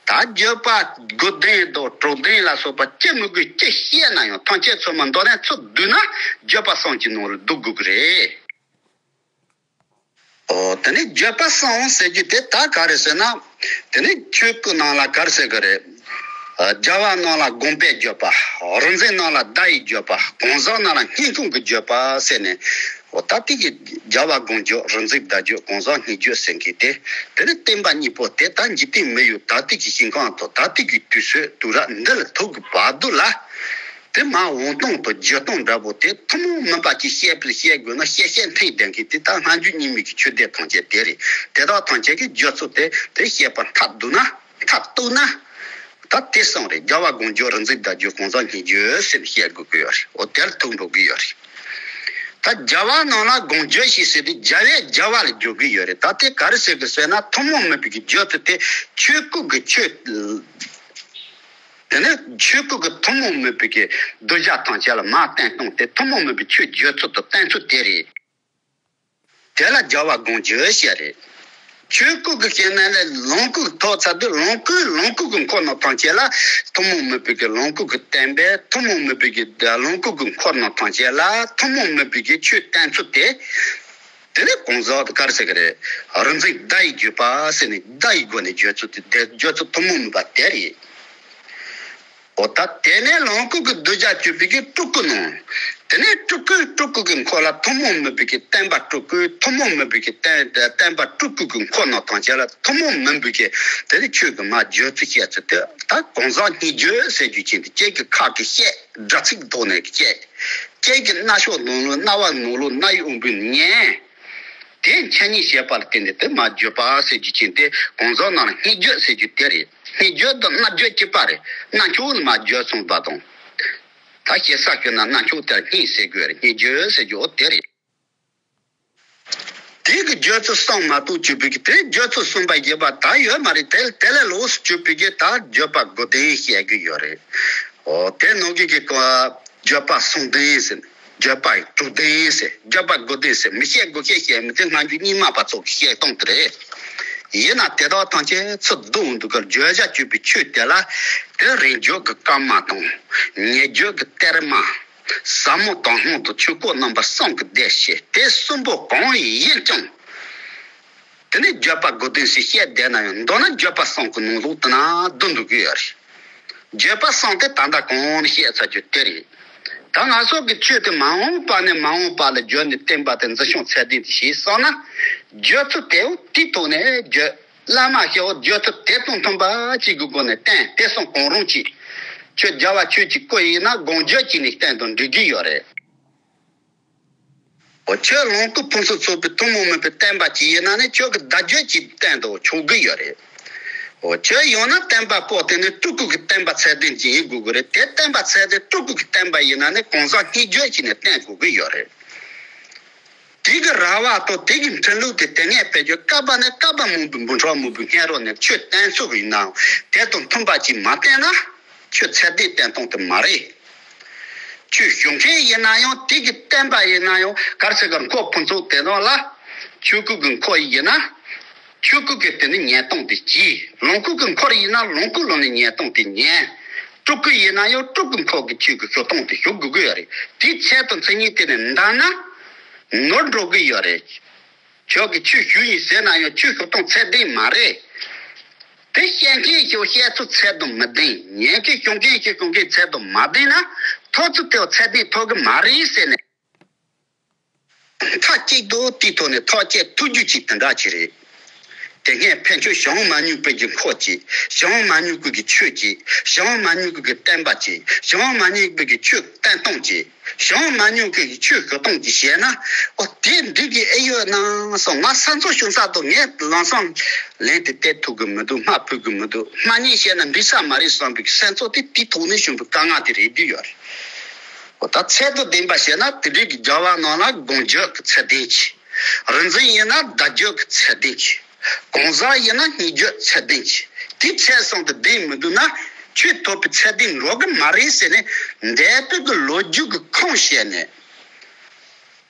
ད་བརྒྱུད་པ་དགུ་ལྡན་དང་དྲུག་ལྡན་ལ་སོགས་པ་ཅི་མི་དགོས་ཅི་བཤད་ན་ཡང་ཐམས་ཅད་ཚང་མ་མདོར་ན་ཚུར་བསྡུས་ན་བརྒྱུད་པ་གསུམ་གྱི་ནང་ལ་བསྡུ་དགོས་ཀྱི་རེད། ཨོ་དེ་ནས་བརྒྱུད་པ་གསུམ་ཟེར་རྒྱུ་དེ་ད་ག་རེ་ཟེར་ན། དེ་ནས་ཆོས་སྐུ་ནང་ལ་ག་རེ་ཟེར་གི་རེད། རྒྱལ་བ་རྣམས་ལ་དགོངས་པའི་བརྒྱུད་པ། རིག་འཛིན་རྣམས་ལ་བརྡ་ཡི་བརྒྱུད་པ། གང་ཟག་རྣམས་ལ་སྙན་ཁུང་གི་བརྒྱུད་པ་ཟེར་ནས། འོ་ད་དེ་གི་རྒྱལ་བ་དགོངས་བརྒྱུད། རིག་འཛིན་བརྡ་བརྒྱུད། གང་ཟག་སྙན་བརྒྱུད་ཟེར་མཁན་དེ། དེ་ནི་བསྟན་པ་གཉིས་པོ་དེ་ད་འཇིག་རྟེན་མི་ཡུལ་ད་ལྟའི་གི་ཞིང་ཁམས་དང་ད་ལྟའི་གི་དུས་ཚོད་དུས་རབས་འདི་ལ་ཐུག་གི་བར་དུ་ལ། དེ་མ་འོང་སྟངས་དང་བརྒྱུད་སྟངས་འདྲ་པོ་དེ་ཐུན་མོང་མིན་པ་ཅིག་བཤད་པར་བཤད་དགོས་ན་བཤད་བཤད་འཕྲིན་ལྡན་མཁན་དེ་ད་སྔ་འགྱུར་རྙིང་མའི་གི་ཆོས་སྡེ་ཐམས་ཅད་དེ་རེད། དེ་དག་ཐམས་ཅད་ཀྱི་བརྒྱུད་ཚུལ་དེ་དེ་བཤད་པ་མཐར་བསྡུ་ན། མཐར་གཏུགས་ན། ད་དེ་གསུམ་རེད། རྒྱལ་བ་དགོངས་བརྒྱུད། རིག་འཛིན་བརྡ་བརྒྱུད། གང་ཟག་སྙན་བརྒྱུད་ཟེར་བཤད་དགོས་ཀྱི་ཡོད་རེད། འོ་དེར་ཐུག་འགྲོ་གི་ཡོད་རེད། ད་རྒྱལ་བ་རྣམས་ལ་དགོངས་བརྒྱུད་ཞེས་ཟེར་དུས་རྒྱལ་བས་རྒྱལ་བ་ལ་བརྒྱུད་ཀྱི་ཡོད་རེད། ད་དེ་ག་རེ་ཟེར་གི་ཟེར་ན་ཐུན་མོང་མིན་པའི་གི་བརྒྱུད་ཚུལ་དེ་ཆོས་སྐུ་གི་ཆོས། དེ་ནས་ཆོས་སྐུ་གི་ཐུན་མོང་མིན་པའི་གི་གདུལ་བྱ་ཐམས་ཅད་ལ་མར་བསྟན་སྟངས་དེ་ཐུན་མོང་མིན་པའི་ཆོས་བརྒྱུད་ཚུལ་དང་བསྟན་ཚུལ་དེ་རེད། དེ་ལ་རྒྱལ་བ་དགོངས་བརྒྱུད་ཟེར་རེད། ཆོས་སྐུ་གི་ཞལ་ནང་ལ་ལོངས་སྐུ་ཐོབ་ཚར་དུས་ལོངས་སྐུ་ལོངས་སྐུ་གི་འཁོར་རྣམས་ཐམས་ཅད་ལ་ཐུན་མོང་མིན་པའི་གི་ལོངས་སྐུ་གི་བསྟན་པའི་ཐུན་མོང་མིན་པའི་གི་ལོངས་སྐུ་གི་འཁོར་རྣམས་ཐམས་ཅད་ལ་ཐུན་མོང་མིན་པའི་གི་ཆོས་བསྟན་ཚུལ་དེ། དེ་ནས་གང་ཟག་དེ་ག་རེ་ཟེར་གི་རེད། རིག་འཛིན་བརྡ་ཡི་བརྒྱུད་པ་ཟེར་ནས་བརྡ་ཡི་སྒོ་ནས་བརྒྱུད་ཚུལ་དེ་བརྒྱུད་ཚུལ་ཐུན་མོང་མིན་པ་དེ་རེད། འོ་ད་དེ་ནས་ལོངས་སྐུ་གི་གདུལ་བྱ་གྱུར་པའི་གི་སྤྲུལ་སྐུ་རྣམས། དེ་ནས་སྤྲུལ་སྐུ་སྤྲུལ་སྐུ་གི་འཁོར་ལ་ཐུན་མོང་མིན་པའི་གི་བསྟན་པ་སྤྲུལ་སྐུ། ཐུན་མོང་མིན་པའི་གི་བསྟན་བསྟན་པ་སྤྲུལ་སྐུ་གི་འཁོར་རྣམས་ཐམས་ཅད་ལ་ཐུན་མོང་མིན་པའི་གི་དེ་ནས་ཆོས་ཀྱི་མར་བརྒྱུད་ཚུལ་བཤད་ཚུལ་དེ་ད་གང་ཟག་སྙན་བརྒྱུད་ཟེར་རྒྱུ་ཅན་དེ་ཁྱེད་ཀྱི་ཁ་གི་བཤད། སྒྲ་ཚིག་ཐོག་ནས་བཤད། ཁྱེད་ཀྱི་རྣ་ཤོག་ནང་ལོགས་རྣ་བ་ནང་ལོགས་རྣ་ཡི་དབང་པོས་ཉན། དེ་འཆད་ཉན་བྱེད་པ་ལ་བརྟེན་ཏེ་དེ་མར་བརྒྱུད་པ་ཟེར་རྒྱུ་ཅན་དེ་གང་ཟག་རྣམས་ལ་སྙན་བརྒྱུད་ཟེར་རྒྱུ་དེ་རེད། སྙན་བརྒྱུད་དང་རྣ་བརྒྱུད་གཅིག་པ་རེད། རྣ་ཆུང་ནས་མར་བརྒྱུད་སོང་བ་དང་། ད་ཞེ་ས་བརྒྱུད་ན་རྣ་ཆུང་དེར་སྙན་ཟེར་དགོས་རེད། སྙན་བརྒྱུད་ཟེར་རྒྱུ་འོ་དེ་རེད། དེ་གི་བརྒྱུད་ཚུལ་གསུམ་མ་གཏོགས་གྱུར་པའི་གི་དེ་བརྒྱུད་ཚུལ་གསུམ་པ་བཞི་པ་ད་ཡོད་མ་རེད། དེ་དེ་ལས་ལོགས་སུ་གྱུར་པའི་གི་ད་བརྒྱུད་པ་དགུ་ལྡན་བཤད་གི་ཡོད་རེད། འོ་དེ་ནང་གི་གི་བརྒྱུད་པ་གསུམ་ལྡན་ཟེར། བརྒྱུད་པ་དྲུག་ལྡན་ཟེར། བརྒྱུད་པ་དགུ་ལྡན་ཟེར། མི་བཤད་དགུ་བཤད་བཤད་མི་དེ་སྔ་འགྱུར་རྙིང་མ་པ་ཚོ་གི་བཤད་སྟངས་དེ་རེད། ཡིན་ན་དེ་དག་ཐམས་ཅད་ཚུར་བསྡུ་འོང་དུས་སྐབས་བརྗོད་བྱ་གྱུར་པའི་ཆོས་དེ་ལ་དེ་རིང་བརྗོད་ཀྱི་སྐར་མ་དང་ཉེ་བརྗོད་ཀྱི་གཏེར་མ། ཟབ་མོ་དྭངས་སྙིགས་དང་ཆོས་སྐོར་རྣམ་པ་གསུམ་གྱི་སྡེ་བྱས་དེ་གསུམ་པོ་གང་ཡིན་ཀྱང་། དེ་ནས་བརྗོད་པ་དགུ་ལྡན་ཞེས་བཤད་བསྡད་ན་ཡང་མདོར་ན་བརྗོད་པ་གསུམ་གྱི་ནང་ལོགས་དེ་ན་བསྡུ་འདུག་གི་ཡོད་རེད། བརྗོད་པ་གསུམ་དེ་ད་ལྟ་གོང་ནས་བཤད་ཚར་རྒྱུ་དེ་རེད། ད་ང་ཚོ་གི་ཆོས་དེ་མ་འོངས་པ་ནས་མ་འོངས་པ་ལ་བརྗོད་ནས་བསྟན་པ་དེ་འཛིན་སྐྱོང་ཚད་ལྡན་དུ་བྱས་སོང་ན། བརྗོད་ཚུལ་དེའོ་དེའི་ཐོག་ནས་བརྗོད། བླ་མ་ཞེས་པ་བརྗོད་ཚུལ་དེ་དང་མཐུན་པ་གཅིག་གི་སྒོ་ནས་བསྟན། དེ་གསུམ་གང་རུང་གཅིག་ཁྱོད་རྒྱལ་བ་ཆོས་ཀྱི་སྐུ་ཡིན་ན་དགོངས་བརྗོད་ཀྱིས་ནི་བསྟན་དང་འགྲིག་གི་ཡོད་རེད། འོ་ཁྱོད་ལོངས་སྐུ་ཕུན་སུམ་ཚོགས་པའི་ཐུན་མོང་མིན་པའི་བསྟན་པ་ཅིག་ཡིན་ན་ནི་ཁྱོད་ཀྱི་བརྡ་བརྒྱུད་ཀྱིས་བསྟན་དང་ཆོག་གི་ཡོད་རེད། འོ་ཁྱོད་ཡང་ན་བསྟན་པ་པོ་དེ་ནི་སྤྲུལ་སྐུ་གི་བསྟན་པ་ཚད་ལྡན་ཅིག་ཡིན་དགོས་ཀྱི་རེད། དེ་བསྟན་པ་ཚད་ལྡན་སྤྲུལ་སྐུ་གི་བསྟན་པ་ཡིན་ན་ནི་གང་ཟག་སྙན་བརྒྱུད་ཀྱིས་ནི་བསྟན་དགོས་ཀྱི་ཡོད་རེད། དེ། དེ་གི་ར་བ་དང་དེ་གི་འཕྲིན་ལུགས་དེ་དེ་ངས་བེད་སྤྱོད་བཀག་པ་ནི་བཀག་པ་མང་པོའི་འབུམ་ཕྲག་མང་པོའི་སྔས་རོགས་ནས་ཆོས་བསྟན་ཚུལ་གི་ཡིན་ནའང་དེ་དང་མཐུན་པ་ཅིག་མ་བསྟན་ན་ཆོས་ཚད་ལྡན་བསྟན་སྟངས་དེ་མ་རེད། ཆོས་ཞུ་མཁན་ཡིན་ན་ཡང་དེ་གི་བསྟན་པ་ཡིན་ན་ཡང་གར་ཚེ་གར་འཁོར་ཕུན་ཚོགས་དེ་དག་ལ་ཆོས་སྐུ་གི་འཁོར་ཡིན་ན། ཆོས་སྐུ་གི་དེ་ནི་ཉན་སྟངས་དེ་གྱིས། ལོངས་སྐུ་གི་འཁོར་ཡིན་ན་ལོངས་སྐུ་ལོ་ནི་ཉན་སྟངས་དེ་ཉན། སྤྲུལ་སྐུ་ཡིན་ན་ཡང་སྤྲུལ་སྐུ་འཁོར་གྱི་ཆོས་ཀྱི་ཞུ་སྟངས་དེ་ཞུ་དགོས་ཀྱི་ཡོད་རེད། དེའི་ཚད་དང་མཚན་ཉིད་དེ་ནི་འདའ་ན་ནོར་འགྲོ་གི་ཡོད་རེད། ཁྱོད་ཀྱི་ཆོས་ཞུ་ཡིན་ཟེར་ན་ཡང་ཆོས་ཞུ་སྟངས་ཚད་ལྡན་མ་རེད། དེ་བཤད་མཁན་ཞིག་བཤད་ཚུལ་ཚད་དང་མི་ལྡན། ཉན་མཁན་ཞུ་མཁན་ཞིག་ཞུ་མཁན་ཚད་དང་མ་ལྡན་ན་ཐོབ་ཚུལ་དེ་ཚད་ལྡན་ཐོབ་གི་མ་རེད་ཟེར་ནས། མཐའ་གཅིག་ཏུ་དེའི་ཐོག་ནས་ཐག་བཅད་ཐུགས་རྒྱུ་ཅིག་དེ་འདྲ་ཅིག་རེད། དེ་སྔའི་ཕན་ཆོད་བྱང་མ་མྱོང་པའི་གི་འཁོར་ཅིག་བྱང་མ་མྱོང་པའི་གི་ཆོས་ཅིག་བྱང་མ་མྱོང་པའི་གི་བསྟན་པ་ཅིག་བྱང་མ་མྱོང་པའི་གི་ཆོས་བསྟན་སྟངས་ཅིག་བྱང་མ་མྱོང་པའི་གི་ཆོས་ཞུ་སྟངས་ཅིག་བཤད་ན། ཨོ་དེ་འགྲིག་གི་ཨེ་ཡོད་ན་བསམ། ང་ས་མཚོ་བྱུང་ས་དང་ངས་ལམ་སང་ལན་དེ་སྟེར་ཐུབ་གི་མི་འདུག་སྨྲ་ཕོད་གི་མི་འདུག་སྨྲ་ཉེས་བཤད་ན་འགྲིག་ས་མ་རེད་བསམ་པའི་སེམས་ཚོར་དེ་དེའི་ཐོག་ནས་བྱུང་བའི་དཀའ་ངལ་དེ་རེད་བསྡད་ཡོད་རེད། འོ་ད་ཚད་དང་ལྡན་པ་བཤད་ན་དེ་འདྲའི་གི་རྒྱལ་བ་རྣམས་ལ་དགོངས་བརྒྱུད་ཀྱི་ཚད་ལྡན་གྱི། རིག་འཛིན་ཡིན་ན་བརྡ་བརྒྱུད་ཀྱི་ཚད་ལྡན་གྱི། གང་ཟག་ཡིན་ན་སྙན་བརྒྱུད་ཚད་ལྡན་གྱི། དེ་ཚད་གསུམ་དུ་ལྡན་མི་འདུག་ན་ཆོས་ཐོབ་པའི་ཚད་ལྡན་འགྲོ་གི་མ་རེད་ཟེར་ནས་འདས་པའི་གི་ལོ་རྒྱུས་ཀྱི་ཁུངས་བཤད་ནས།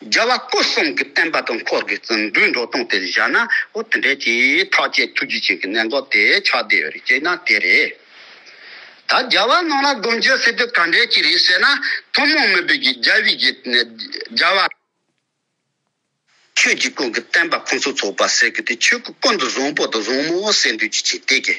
རྒྱལ་བ་སྐུ་གསུམ་གྱི་བསྟན་པ་དང་འཁོར་གྱི་བརྩོན་འགྲུས་འགྲོ་སྟངས་དེ་བཞག་ན་འོ་དེ་འདྲའི་གྱི་ཐག་བཅད་ཐུགས་རྗེ་ཅན་གྱི་གནད་འགག་དེ་ཆགས་བསྡད་ཡོད་རེད། ཅེ་ན་དེ་རེད། ད་རྒྱལ་བ་རྣམས་ལ་དགོངས་བརྒྱུད་ཟེར་དུས་ག་འདྲའི་ཅིག་རེད་ཟེར་ན་ཐུན་མོང་མིན་པའི་གི་རྒྱལ་བའི་གི་རྒྱལ་བ། ཆོས་ཀྱི་སྐུ་གི་བསྟན་པ་ཕུན་སུམ་ཚོགས་པ་ཟེར་གི་དེ་ཆོས་སྐུ་ཀུན་ཏུ་བཟང་པོ་དང་བཟང་མོ་ཟེར་འདུག་ཅི་ཅི་དེ་གི།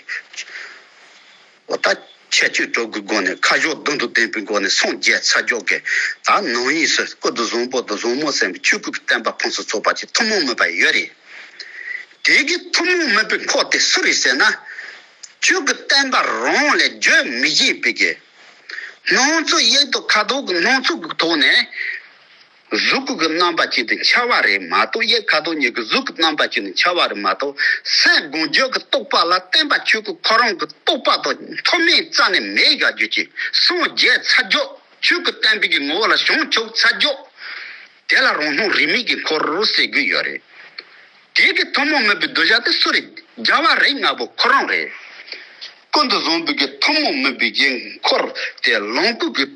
འོ་ད་ཁྱད་ཆོས་དྲུག་གི་སྒོ་ནས་ཁ་ཕྱོགས་བདུན་དུ་ལྡན་པའི་སྒོ་ནས་སངས་རྒྱས་ཚ་རྒྱུད་ཀྱི་ད་ནང་ཡིན་ཟེར་ཀུན་ཏུ་བཟང་པོ་དང་བཟང་མོ་ཟེར་བའི་ཆོས་སྐུ་གི་བསྟན་པ་ཕུན་སུམ་ཚོགས་པ་ཅིག་ཐུན་མོང་མིན་པ་ཡོད་རེད། དེ་གི་ཐུན་མོང་མིན་པའི་འཁོར་དེ་སུ་རེད་ཟེར་ན། ཆོས་ཀྱི་བསྟན་པ་རང་ལས་བརྗོད་མི་ཤེས་པའི་གི། སྣང་ཚུལ་ཡིད་དང་ཁ་དོག་གི་སྣང་ཚུལ་གྱི་ཐོག་ནས། གཟུགས་སྐུ་གི་རྣམ་པ་ཅན་དུ་འཆར་བ་རེད་མ་གཏོགས་ཡིད་ཁ་དོག་གཉིས་ཀྱི་གཟུགས་ཀྱི་རྣམ་པ་ཅན་དུ་འཆར་བ་རེད་མ་གཏོགས་སེམས་སྒོམ་རྒྱུད་ཀྱི་རྟོགས་པ་ལ་བརྟེན་པ་ཆོས་སྐུ་ཁོ་རང་གི་རྟོགས་པ་དང་མཐུན་མིན་རྩ་ནས་མེད་དགའ་རྒྱུ་ཅིག་སངས་རྒྱས་ཚ་རྒྱུད་ཆོས་ཀྱི་བསྟན་པའི་གི་ངོ་བོ་ལ་བྱང་ཆུབ་ཚ་རྒྱུད། དེ་ལ་རང་སྣང་རིས་མེད་ཀྱི་འཁོར་ཟེར་གི་ཡོད་རེད། དེ་གི་ཐུན་མོང་མིན་པའི་གདུལ་བྱ་དེ་སུ་རེད། རྒྱལ་བ་རིགས་ལྔ་པོ་ཁོ་རང་རེད། ཀུན་ཏུ་བཟང་པོའི་གི་ཐུན་མོང་མིན་པའི་གི་འཁོར་དེ་ལོངས་སྐུ་གི་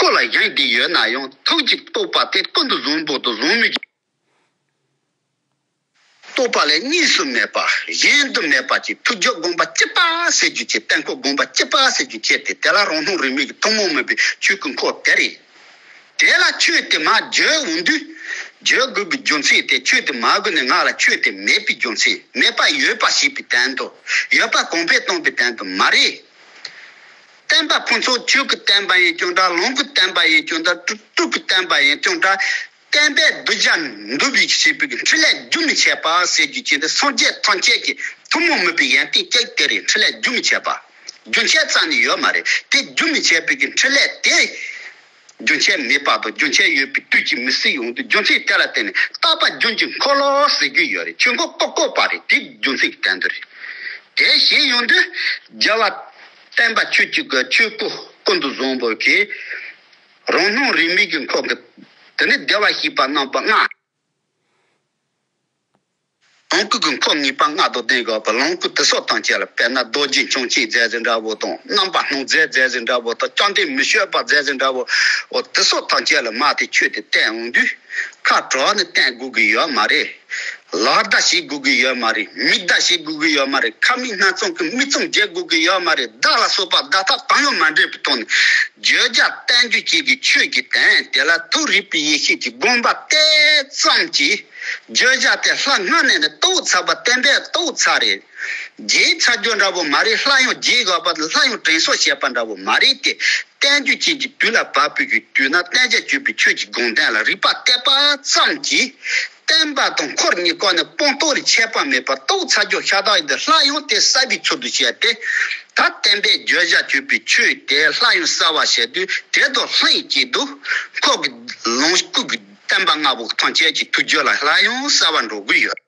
སྐུ་ལ་བཞེངས་ཏེ་ཡོད་ན་ཡང་ཐུགས་ཀྱི་རྟོགས་པ་དེ་ཀུན་ཏུ་བཟང་པོ་དང་བཟང་མོའི་གི་རྟོགས་པ་ལས་གཉིས་སུ་མེད་པ་གཞན་དུ་མེད་པ་ཅིག་ཐུགས་རྒྱུད་དགོངས་པ་གཅིག་པ་ཟེར་རྒྱུ་ཅིག་བསྟན་འཁོར་དགོངས་པ་གཅིག་པ་ཟེར་རྒྱུ་ཁྱེད་དེ་དེ་ལ་རང་སྣང་རིས་མེད་ཀྱི་ཐུན་མོང་མིན་པའི་ཆོས་ཀྱི་འཁོར་དེ་རེད། དེ་ལ་ཆོས་དེ་མར་བརྗོད་འོང་དུས་བརྗོད་དགོས་པའི་རྒྱུ་མཚན་དེ་ཆོས་དེ་མ་དགོས་ནས་ང་ལ་ཆོས་དེ་མེད་པའི་རྒྱུ་མཚན་མེད་པ་ཡོད་པ་ཞིག་པའི་དོན་དུ་ཡོད་པ་གོང་འཕེལ་གཏོང་པའི་དོན་དུ་མ་རེད། བསྟན་པ་ཕུན་ཚོགས་ཆོས་ཀྱི་བསྟན་པ་ཡིན་ཀྱང་འདྲ་ལོངས་སྐུ་བསྟན་པ་ཡིན་ཀྱང་འདྲ་སྤྲུལ་སྐུ་བསྟན་པ་ཡིན་ཀྱང་འདྲ། བསྟན་པའི་གདུལ་བྱ་འདུལ་བའི་ཞེས་པའི་འཕྲིན་ལས་རྒྱུན་མི་འཆད་པ་ཟེར་རྒྱུ་ཅན་དེ་སངས་རྒྱས་ཐམས་ཅད་ཀྱི་ཐུན་མོང་མིན་པའི་ཡོན་ཏན་གཅིག་དེ་རེད། འཕྲིན་ལས་རྒྱུན་མི་འཆད་པ། རྒྱུན་ཆད་རྩ་ནས་ཡོད་མ་རེད། དེ་རྒྱུན་མི་འཆད་པའི་གི་འཕྲིན་ལས་དེ། རྒྱུན་ཆད་མེད་པ་དང་རྒྱུན་ཆད་ཡོད་པའི་དུས་ཀྱི་མི་སྲིད་ཡོང་དུས་རྒྱུ་མཚན་དེ་ལ་བརྟེན་ནས་རྟག་པ་རྒྱུན་གྱི་འཁོར་ལོ་ཟེར་རྒྱུ་ཡོད་རེད། ཆོས་འཁོར་ཀོ་ཀོ་པ་རེད། དེ་རྒྱུ་མཚན་གྱི་དོན་དུ་རེད། དེ་ཞིག་ཡོང་དུས་རྒྱལ་བ་བསྟན་པ་ཆོས་ཀྱི་གི་ཆོས་སྐུ་ཀུན་ཏུ་བཟང་པོ་གི་རང་སྣང་རིས་མེད་ཀྱི་འཁོར་གྱི་དེ་ནི་བདེ་བར་གཤེགས་པ་རྣམ་པ་ལྔ། ལོངས་སྐུ་གི་འཁོར་ངེས་པ་ལྔ་དང་ལྡན་དགོས་པ། ལོངས་སྐུ་དེ་སོགས་ཐམས་ཅད་ལ་དཔེར་ན་རྡོ་རྗེ་འཆང་ཆེན་མཛད་ཟེར་འདྲ་བོ་དང་རྣམ་པར་སྣང་མཛད་མཛད་ཟེར་འདྲ་བོ་དང་བཅོམ་ལྡན་མི་བསྐྱོད་པ་མཛད་ཟེར་འདྲ་བོ། འོ་དེ་སོགས་ཐམས་ཅད་ལ་མར་དེ་ཆོས་དེ་བསྟན་འོང་དུས་ཁ་དྲག་ནས་བསྟན་དགོས་ཀྱི་ཡོད་མ་རེད། ལག་བརྡ་བྱེད་དགོས་ཀྱི་ཡོད་མ་རེད། མིག་བརྡ་བྱེད་དགོས་ཀྱི་ཡོད་མ་རེད། ཁ་མིག་སྣ་ཚོགས་ཀྱི་མིག་བཙུམ་བྱེད་དགོས་ཀྱི་ཡོད་མ་རེད། བརྡ་ལ་སོགས་པ་བརྡ་ཐབས་གང་ཡང་མ་འདྲེས་པའི་ཐོག་ནས་བརྗོད་བྱ་བསྟན་རྒྱུ་བཅས་ཀྱི་ཆོས་ཀྱི་དོན་དེ་ལ་ཐུགས་རིག་པའི་ཡེ་ཤེས་ཀྱི་དགོངས་པ་གཏད་ཙམ་གྱིས་བརྗོད་བྱ་དེ་ལྷ་སྔ་ནས་ནི་རྟོགས་ཚར་བ་བསྟན་པས་རྟོགས་ཚར་རེད། བརྗེད་ཚར་རྒྱུ་འདྲ་བོ་མ་རེད། སླར་ཡང་བརྗེད་དགོས་པ་དང་སླར་ཡང་དྲན་གསོ་བྱེད་པ་འདྲ་བོ་མ་རེད་དེ། བསྟན་རྒྱུ་བཅས་ཀྱི་དུས་ལ་བབ་པའི་གི་དུས་ན་བསྟན་བྱ་སྤྱོད་པའི་ཆོས་ཀྱི་དགོངས་དོན་ལ་རིག་པ་གཏད་པ་ཙམ་གྱིས་བསྟན་པ་དང་འཁོར་གཉིས་ཀ་ནི་སྤངས་རྟོགས་ལ་ཆད་པ་མེད་པར་རྟོགས་ཚར་རྒྱུ་ཤ་སྟག་ཡིན་ཏེ། སླར་ཡང་དེ་གསལ་བའི་ཚུལ་དུ་བྱས་ཏེ། ད་བསྟན་པའི་བརྗོད་བྱ་སྤྱོད་པའི་ཆོས་དེ་སླར་ཡང་གསལ་བར་བྱེད་དུས་དེ་དང་ལྷན་ཅིག་ཏུ་འཁོར་གྱི་ལོངས་སྐུ་གི་བསྟན་པ་ལྔ་པོ་ཐམས་ཅད་ཀྱི་ཐུགས་རྒྱུད་ལ་སླར་ཡང་གསལ་བར་འགྲོ་གི་ཡོད།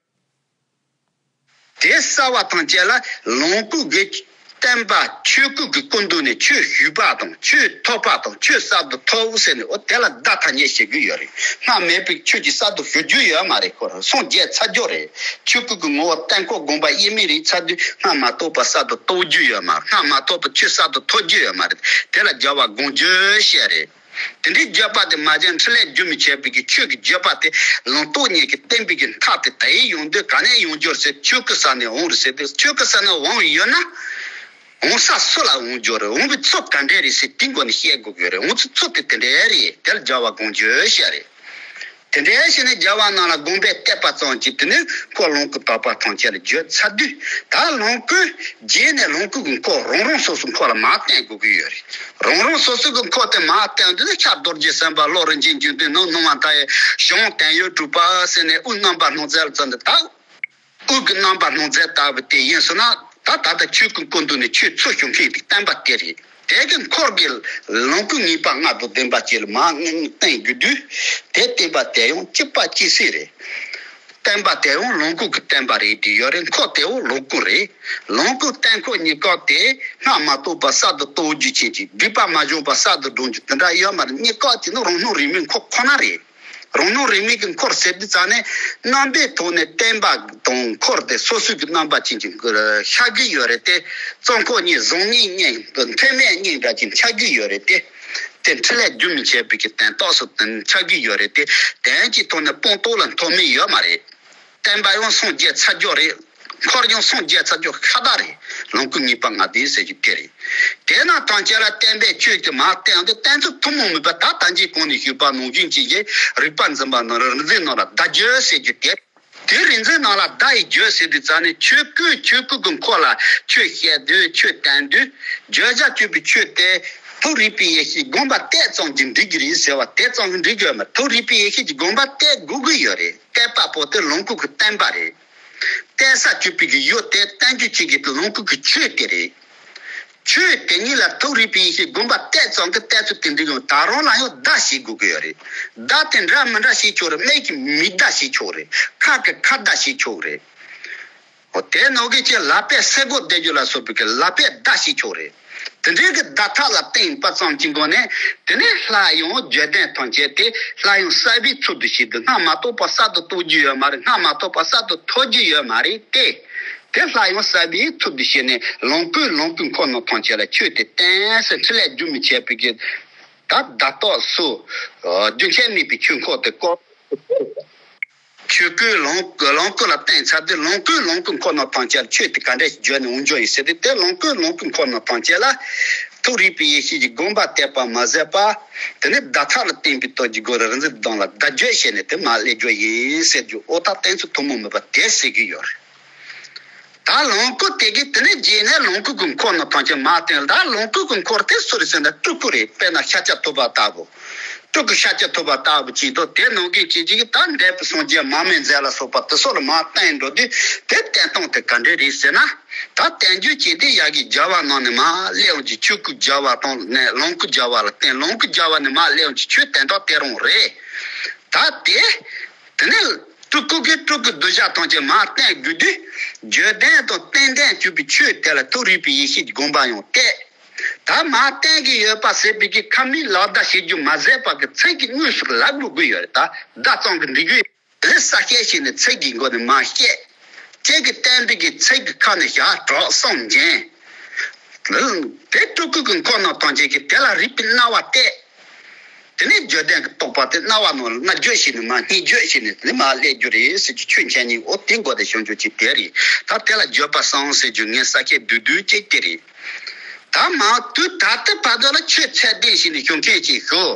དེ་གསལ་བ་ཐམས་ཅད་ལ་ལོངས་སྐུ་གི་ བསྟན་པ་ཆོས་སྐུ་གི་སྐུ་མདུན་ནས་ཆོས་ཞུས་པ་དང་ཆོས་ཐོབ་པ་དང་ཆོས་གསར་དུ་ཐོབ་ཟེར་ནས་འོ་དེ་ལ་བརྡ་ཐ་སྙད་བྱེད་ཀྱི་ཡོད་རེད། སྔར་མེད་པའི་ཆོས་ཀྱི་གསར་དུ་ཞུ་རྒྱུ་ཡོད་མ་རེད། ཁོ་རང་སངས་རྒྱས་ཚར་རྒྱུ་རེད། ཆོས་སྐུ་གི་ངོ་བོ་བསྟན་འཁོར་དགོངས་པ་དབྱེར་མེད་རེད་ཚར་དུས་སྔར་མ་ཐོབ་པ་གསར་དུ་རྟོགས་རྒྱུ་ཡོད་མ་རེད། སྔར་མ་ཐོབ་པའི་ཆོས་གསར་དུ་ཐོབ་རྒྱུ་ཡོད་མ་རེད། དེ་ལ་རྒྱལ་བ་དགོངས་རྒྱུ་བཤད་རེད། དེ་འདྲའི་བརྗོད་པ་དེ་མ་བྱས་འཕྲིན་ལས་རྒྱུན་མི་འཆད་པའི་གི་ཆོས་ཀྱི་བརྗོད་པ་དེ་ལུང་རྟོགས་ཉིད་ཀྱི་བསྟན་པའི་གི་མཐའ་དེ་དེ་ཡི་ཡོང་དུས་ག་ནས་ཡོང་རྒྱུར་ཟེར། ཆོས་སྐུ་ས་ནས་འོང་རེད་ཟེར་དུས་ཆོས་སྐུ་ས་ནས་འོང་ཡོད་ན། འོང་ས་སུ་ལ་འོང་རྒྱུ་རེད། འོང་བའི་ཚུལ་ག་འདྲས་རེད་ཟེར་དེའི་སྒོ་ནས་བཤད་དགོས་ཀྱི་རེད། འོང་ཚུལ་ཚུལ་དེ་དེ་འདྲས་རེད། དེ་ལ་རྒྱལ་བ་དགོངས་རྒྱུ་བཤད་རེད། དེ་འདྲའི་ཕྱིར་ནི་རྒྱལ་བ་རྣམས་ལ་དགོངས་པའི་བསྟོད་པ་ཙམ་གྱིས་དེ་ནི་འཁོར་ལོངས་སྐུ་དག་པ་ཐམས་ཅད་ལ་བརྗོད་ཚར་དུས་ད་ལོངས་སྐུ་རྗེས་ནས་ལོངས་སྐུ་གི་འཁོར་རང་རང་སོ་སོའི་འཁོར་ལ་མར་བསྟན་དགོས་ཀྱི་ཡོད་རེད། རང་རང་སོ་སོ་གི་འཁོར་དེ་མར་བསྟན་དུས་ནི་ཤར་རྡོ་རྗེ་སེམས་དཔའ། ལྷོ་རིན་ཆེན་འབྱུང་ལྡན། ནུབ་སྣང་མཐའ་ཡས། བྱང་དོན་ཡོད་གྲུབ་པ་ཟེར་ནས་དབུས་རྣམ་པར་སྣང་མཛད་ལ་བརྩམས་ཏེ་ད། དབུས་ཀྱི་རྣམ་པར་སྣང་མཛད་ལྟ་བུ་དེ་ཡིན་སོང་ན་ད་ད་ལྟ་ཆོས་སྐུ་སྐུ་མདུན་ནས་ཆོས་ཚུར་ཞུ་མཁན་དེ་བསྟན་པ་དེ་རེད། དེ་གི་འཁོར་གྱི་ལོངས་སྐུ་ངེས་པ་ལྔ་དང་ལྡན་པ་ཅིག་ལ་མར་བསྟན་དགོས་དུས་དེ་བསྟན་པ་དེ་ཡང་གཅིག་པ་གཅིག་སྲིད་རེད། བསྟན་པ་དེ་ཡང་ལོངས་སྐུ་གི་བསྟན་པ་རེད་དེ་ཡོད་རེད། འཁོར་དེ་ཡང་ལོངས་སྐུ་རེད། ལོངས་སྐུ་བསྟན་འཁོར་གཉིས་ཀ་དེ་སྔར་མ་ཐོབ་པ་གསར་དུ་རྟོགས་རྒྱུ་ཅན་གྱི་སྒྲིབ་པ་མ་བྱུང་བ་གསར་དུ་སྒྲོལ་རྒྱུ་དེ་འདྲ་ཡོད་མ་རེད། གཉིས་ཀ་དེ་ནི་རང་སྣང་རིག་མའི་འཁོར་ཁོ་ན་རེད། རང་སྣང་རིག་མའི་གི་འཁོར་ཟེར་དུས་ཙང་ནས་རྣམ་པའི་ཐོག་ནས་བསྟན་པ་དང་འཁོར་དེ་སོ་སོའི་གི་རྣམ་པ་ཅན་གྱི་ཤར་གི་ཡོད་རེད་དེ། རྩ་འཁོར་གཉིས་བཟང་ངན་གཉིས་མཐུན་མེད་གཉིས་འདྲ་ཅན་ཤར་གི་ཡོད་རེད་དེ། དེ་འཕྲིན་ལས་རྒྱུན་མི་འཆད་པའི་གི་དོན་རྟོགས་སུ་དོན་ཆགས་ཀྱི་ཡོད་རེད་དེ། དོན་གྱི་ཐོག་ནས་སྤངས་རྟོགས་ལ་མཐོ་དམན་ཡོད་མ་རེད། བསྟན་པ་ཡང་སངས་རྒྱས་ཚར་རྒྱུ་རེད། འཁོར་ཡང་སངས་རྒྱས་ཚར་རྒྱུ་ཤ་སྟག་རེད། ལོངས་སྐུ་ངེས་པ་ལྔ་ལྡན་ཟེར་རྒྱུ་དེ་རེད། དེས་ན་ཐམས་ཅད་ལ་བསྟན་པའི་ཆོས་དེ་མར་བསྟན་ཏེ་བསྟན་ཚུལ་ཐུན་མོང་མིན་པ་ད་ལྟ་ཅི་གོང་ནས་ཞུས་པ་ནང་བཞིན་བྱས་ཀྱི་རིག་པ་འཛིན་པ་རྣམས་ལ་རིག་འཛིན་རྣམས་ལ་བརྡ་བརྒྱུད་ཟེར་རྒྱུ་དེ། དེ་རིག་འཛིན་རྣམས་ལ་བརྡ་ཡི་བརྒྱུད་ཟེར་དུས་ཙང་ནས་ཆོས་སྐུ་ཆོས་སྐུ་གི་འཁོར་ལ་ཆོས་བཤད་དུས་ཆོས་བསྟན་དུས་བརྗོད་བྱ་སྤྱོད་པའི་ཆོས་དེ་ཐུགས་རིག་པའི་ཡེ་ཤེས་དགོངས་པ་གཏད་ཙམ་གྱིས་འགྲིག་གི་རེད་ཟེར་བ་དེ་ཙམ་གྱིས་འགྲིག་གི་ཡོད་མ་རེད། ཐུགས་རིག་པའི་ཡེ་ཤེས་ཀྱི་དགོངས་པ་གཏད་དགོས་ཀྱི་ཡོད་རེད། གཏད་པ་པོ་དེ་ལོངས་སྐུ་གི་བསྟན་པ་རེད། གཏད་ས་གཅིག་པའི་གི་ཡུལ་དེ་བསྟན་རྒྱུ་གཅིག་གི་ལོངས་སྐུ་གི་ཆོས་དེ་རེད། ཆོས་དེ་ཉིད་ལ་ཐུགས་རིག་པའི་ཡེ་ཤེས་དགོངས་པ་གཏད་ཙམ་གྱིས་གཏད་ཚུལ་དེ་འདི་ཡང་ད་རུང་ལ་ཡང་བརྡ་ཞིག་དགོས་ཀྱི་ཡོད་རེད། བརྡ་དེ་འདྲ་མི་འདྲ་ཞིག་ཆོག་རེད། མིག་གི་མིག་བརྡ་ཞིག་ཆོག་རེད། ཁ་གི་ཁ་བརྡ་ཞིག་ཆོག་རེད། འོ་དེ་ནང་གི་ཅིག་ལག་པས་སེ་གོལ་གཏད་རྒྱུ་ལ་སོགས་པའི་གི་ལག་པས་བརྡ་ཞིག་ཆོག་རེད། དེ་འདྲའི་གི་བརྡ་ཐག་ལ་བརྟེན་པ་ཙམ་གྱི་སྒོ་ནས་དེ་ནས་སླར་ཡང་བརྗོད་དོན་ཐམས་ཅད་དེ་སླར་ཡང་གསར་པའི་ཚུལ་དུ་བྱེད་དུས་སྔར་མ་ཐོབ་པ་གསར་དུ་རྟོགས་རྒྱུ་ཡོད་མ་རེད། སྔར་མ་ཐོབ་པ་གསར་དུ་ཐོབ་རྒྱུ་ཡོད་མ་རེད་དེ། དེ་སླར་ཡང་གསར་པའི་ཚུལ་དུ་བྱས་ནས་ལོངས་སྐུ་ལོངས་སྐུའི་འཁོར་རྣམས་ཐམས་ཅད་ལ་ཆོས་དེ་བསྟན་ཟེར་འཕྲིན་ལས་རྒྱུན་མི་འཆད་པའི་གི་ད་བརྡ་རྟོག་སོགས་རྒྱུན་ཆད་མེད་པའི་ཆོས་འཁོར་དེ་བསྐོར། ཆོས་སྐུ་ལོངས་ལོངས་སྐུ་ལ་བརྟེན་ཚར་དུས་ལོངས་སྐུ་ལོངས་སྐུའི་འཁོར་རྣམས་ཐམས་ཅད་ཆོས་དེ་ག་འདྲ་ཞིག་བརྗོད་ནས་འོང་རྒྱུ་ཡིན་ཟེར་ཏེ་དེ་ལོངས་སྐུ་ལོངས་སྐུའི་འཁོར་རྣམས་ཐམས་ཅད་ལ་ཐུགས་རིག་པའི་ཡེ་ཤེས་ཀྱི་དགོངས་པ་གཏད་པ་མ་ཟད་པ། དེ་ནས་བརྡ་ཐག་ལ་བརྟེན་པའི་སྟོབས་ཀྱི་སྒོ་རུ་རིག་འཛིན་གདོང་ལ་བརྡ་བརྒྱུད་བྱས་ནས་དེ་མར་སླེབས་རྒྱུ་ཡིན་ཟེར་རྒྱུ་ཨོ་ད་བསྟན་ཚུལ་ཐུན་མོང་མིན་པ་དེ་ཟེར་གྱི་ཡོད་རེད། ད་ལོངས་སྐུ་དེ་གིས་དེ་ནས་རྗེས་ནས་ལོངས་སྐུ་གི་འཁོར་རྣམས་ཐམས་ཅད་མར་བསྟན། ད་ལོངས་སྐུ་གི་འཁོར་དེ་སུ་རེད་ཟེར་ན་སྤྲུལ་སྐུ་རེད། དཔེར་ན་ཤཱཀྱ་ཐུབ་པ་ལྟ་བུ། སྤྲུལ་སྐུ་ཤཱཀྱ་ཐུབ་པ་ལྟ་བུ་ཅིག་དང་དེ་ནང་གི་ཅིག་ཅིག་ད་འདས་པའི་སངས་རྒྱས་མར་མེ་མཛད་ལ་སོགས་པ་དེ་སོགས་ལ་མར་བསྟན་འགྲོ་དུས་དེ་བསྟན་སྟངས་དེ་ག་འདྲས་རེད་ཟེར་ན། ད་བསྟན་རྒྱུ་ཅིག་དེ་ཡ་གི་རྒྱལ་བ་རྣམས་ནས་མར་སླེབས་འོང་གི་ཆོས་སྐུ་རྒྱལ་བ་དང་ནས་ལོངས་སྐུ་རྒྱལ་བ་ལ་བརྟེན། ལོངས་སྐུ་རྒྱལ་བ་ནས་མར་སླེབས་འོང་གི་ཆོས་དོན་དག་དེ་རང་རེད། ད་དེ་དེ་ནས་སྤྲུལ་སྐུ་གིས་སྤྲུལ་སྐུའི་གདུལ་བྱ་ཐམས་ཅད་མར་བསྟན་དགོས་དུས་བརྗོད་དོན་དང་བསྟན་དོན་གཅིག་པའི་ཆོས་དེ་ལ་ཐུགས་རིག་པའི་ཡེ་ཤེས་ཀྱི་དགོངས་པ་ཡང་གཏད། ད་མར་བསྟན་གྱི་ཡོད་པ་ཟེར་བའི་གི་ཁ་མིག་ལག་བརྡ་བྱེད་རྒྱུ་མ་ཟད་པ་གི་ཚིག་གི་དངོས་སུ་ལབ་དགོས་ཀྱི་ཡོད་རེད། ད་བརྡ་ཙམ་གྱིས་འགྲིག་གི་ཡོད་རེད། ས་སྐྱེས་ཤིག་ནས་ཚིག་གི་སྒོ་ནས་མར་བཤད། ཁྱེད་ཀྱིས་བསྟན་པའི་གི་ཚིག་གི་ཁ་ནས་བཞག་གྲོགས་སམ་འཇན། དེ་སྤྲུལ་སྐུ་གི་འཁོར་རྣམས་ཐམས་ཅད་ཀྱིས་དེ་ལ་རིག་པའི་རྣ་བ་གཏད། དེ་ནས་བརྗོད་དོན་གྱི་རྟོགས་པ་དེ་རྣ་བ་ནང་ལ་རྣ་བརྒྱུད་བྱས་ནས་མར་སྙན་བརྒྱུད་བྱས་ནས་དེ་ནས་མར་སླེབས་རྒྱུ་རེད་ཟེར་གྱི་ཆོས་འཆད་ཉན་འོ་དེ་མགོ་དེ་ཞུ་རྒྱུ་ཅིག་དེ་རེད། ད་དེ་ལ་བརྗོད་པ་གསུམ་ཟེར་རྒྱུ་ངས་ས་སྐྱེས་བསྡུས་བསྡུས་ཅིག་དེ་རེད། ད་མ་དུས་ད་ལྟ་བར་དུ་ལ་ཆོས་ཚད་ལྡན་བྱས་ནས་ཞུ་མཁན་ཅིག་ཞུ།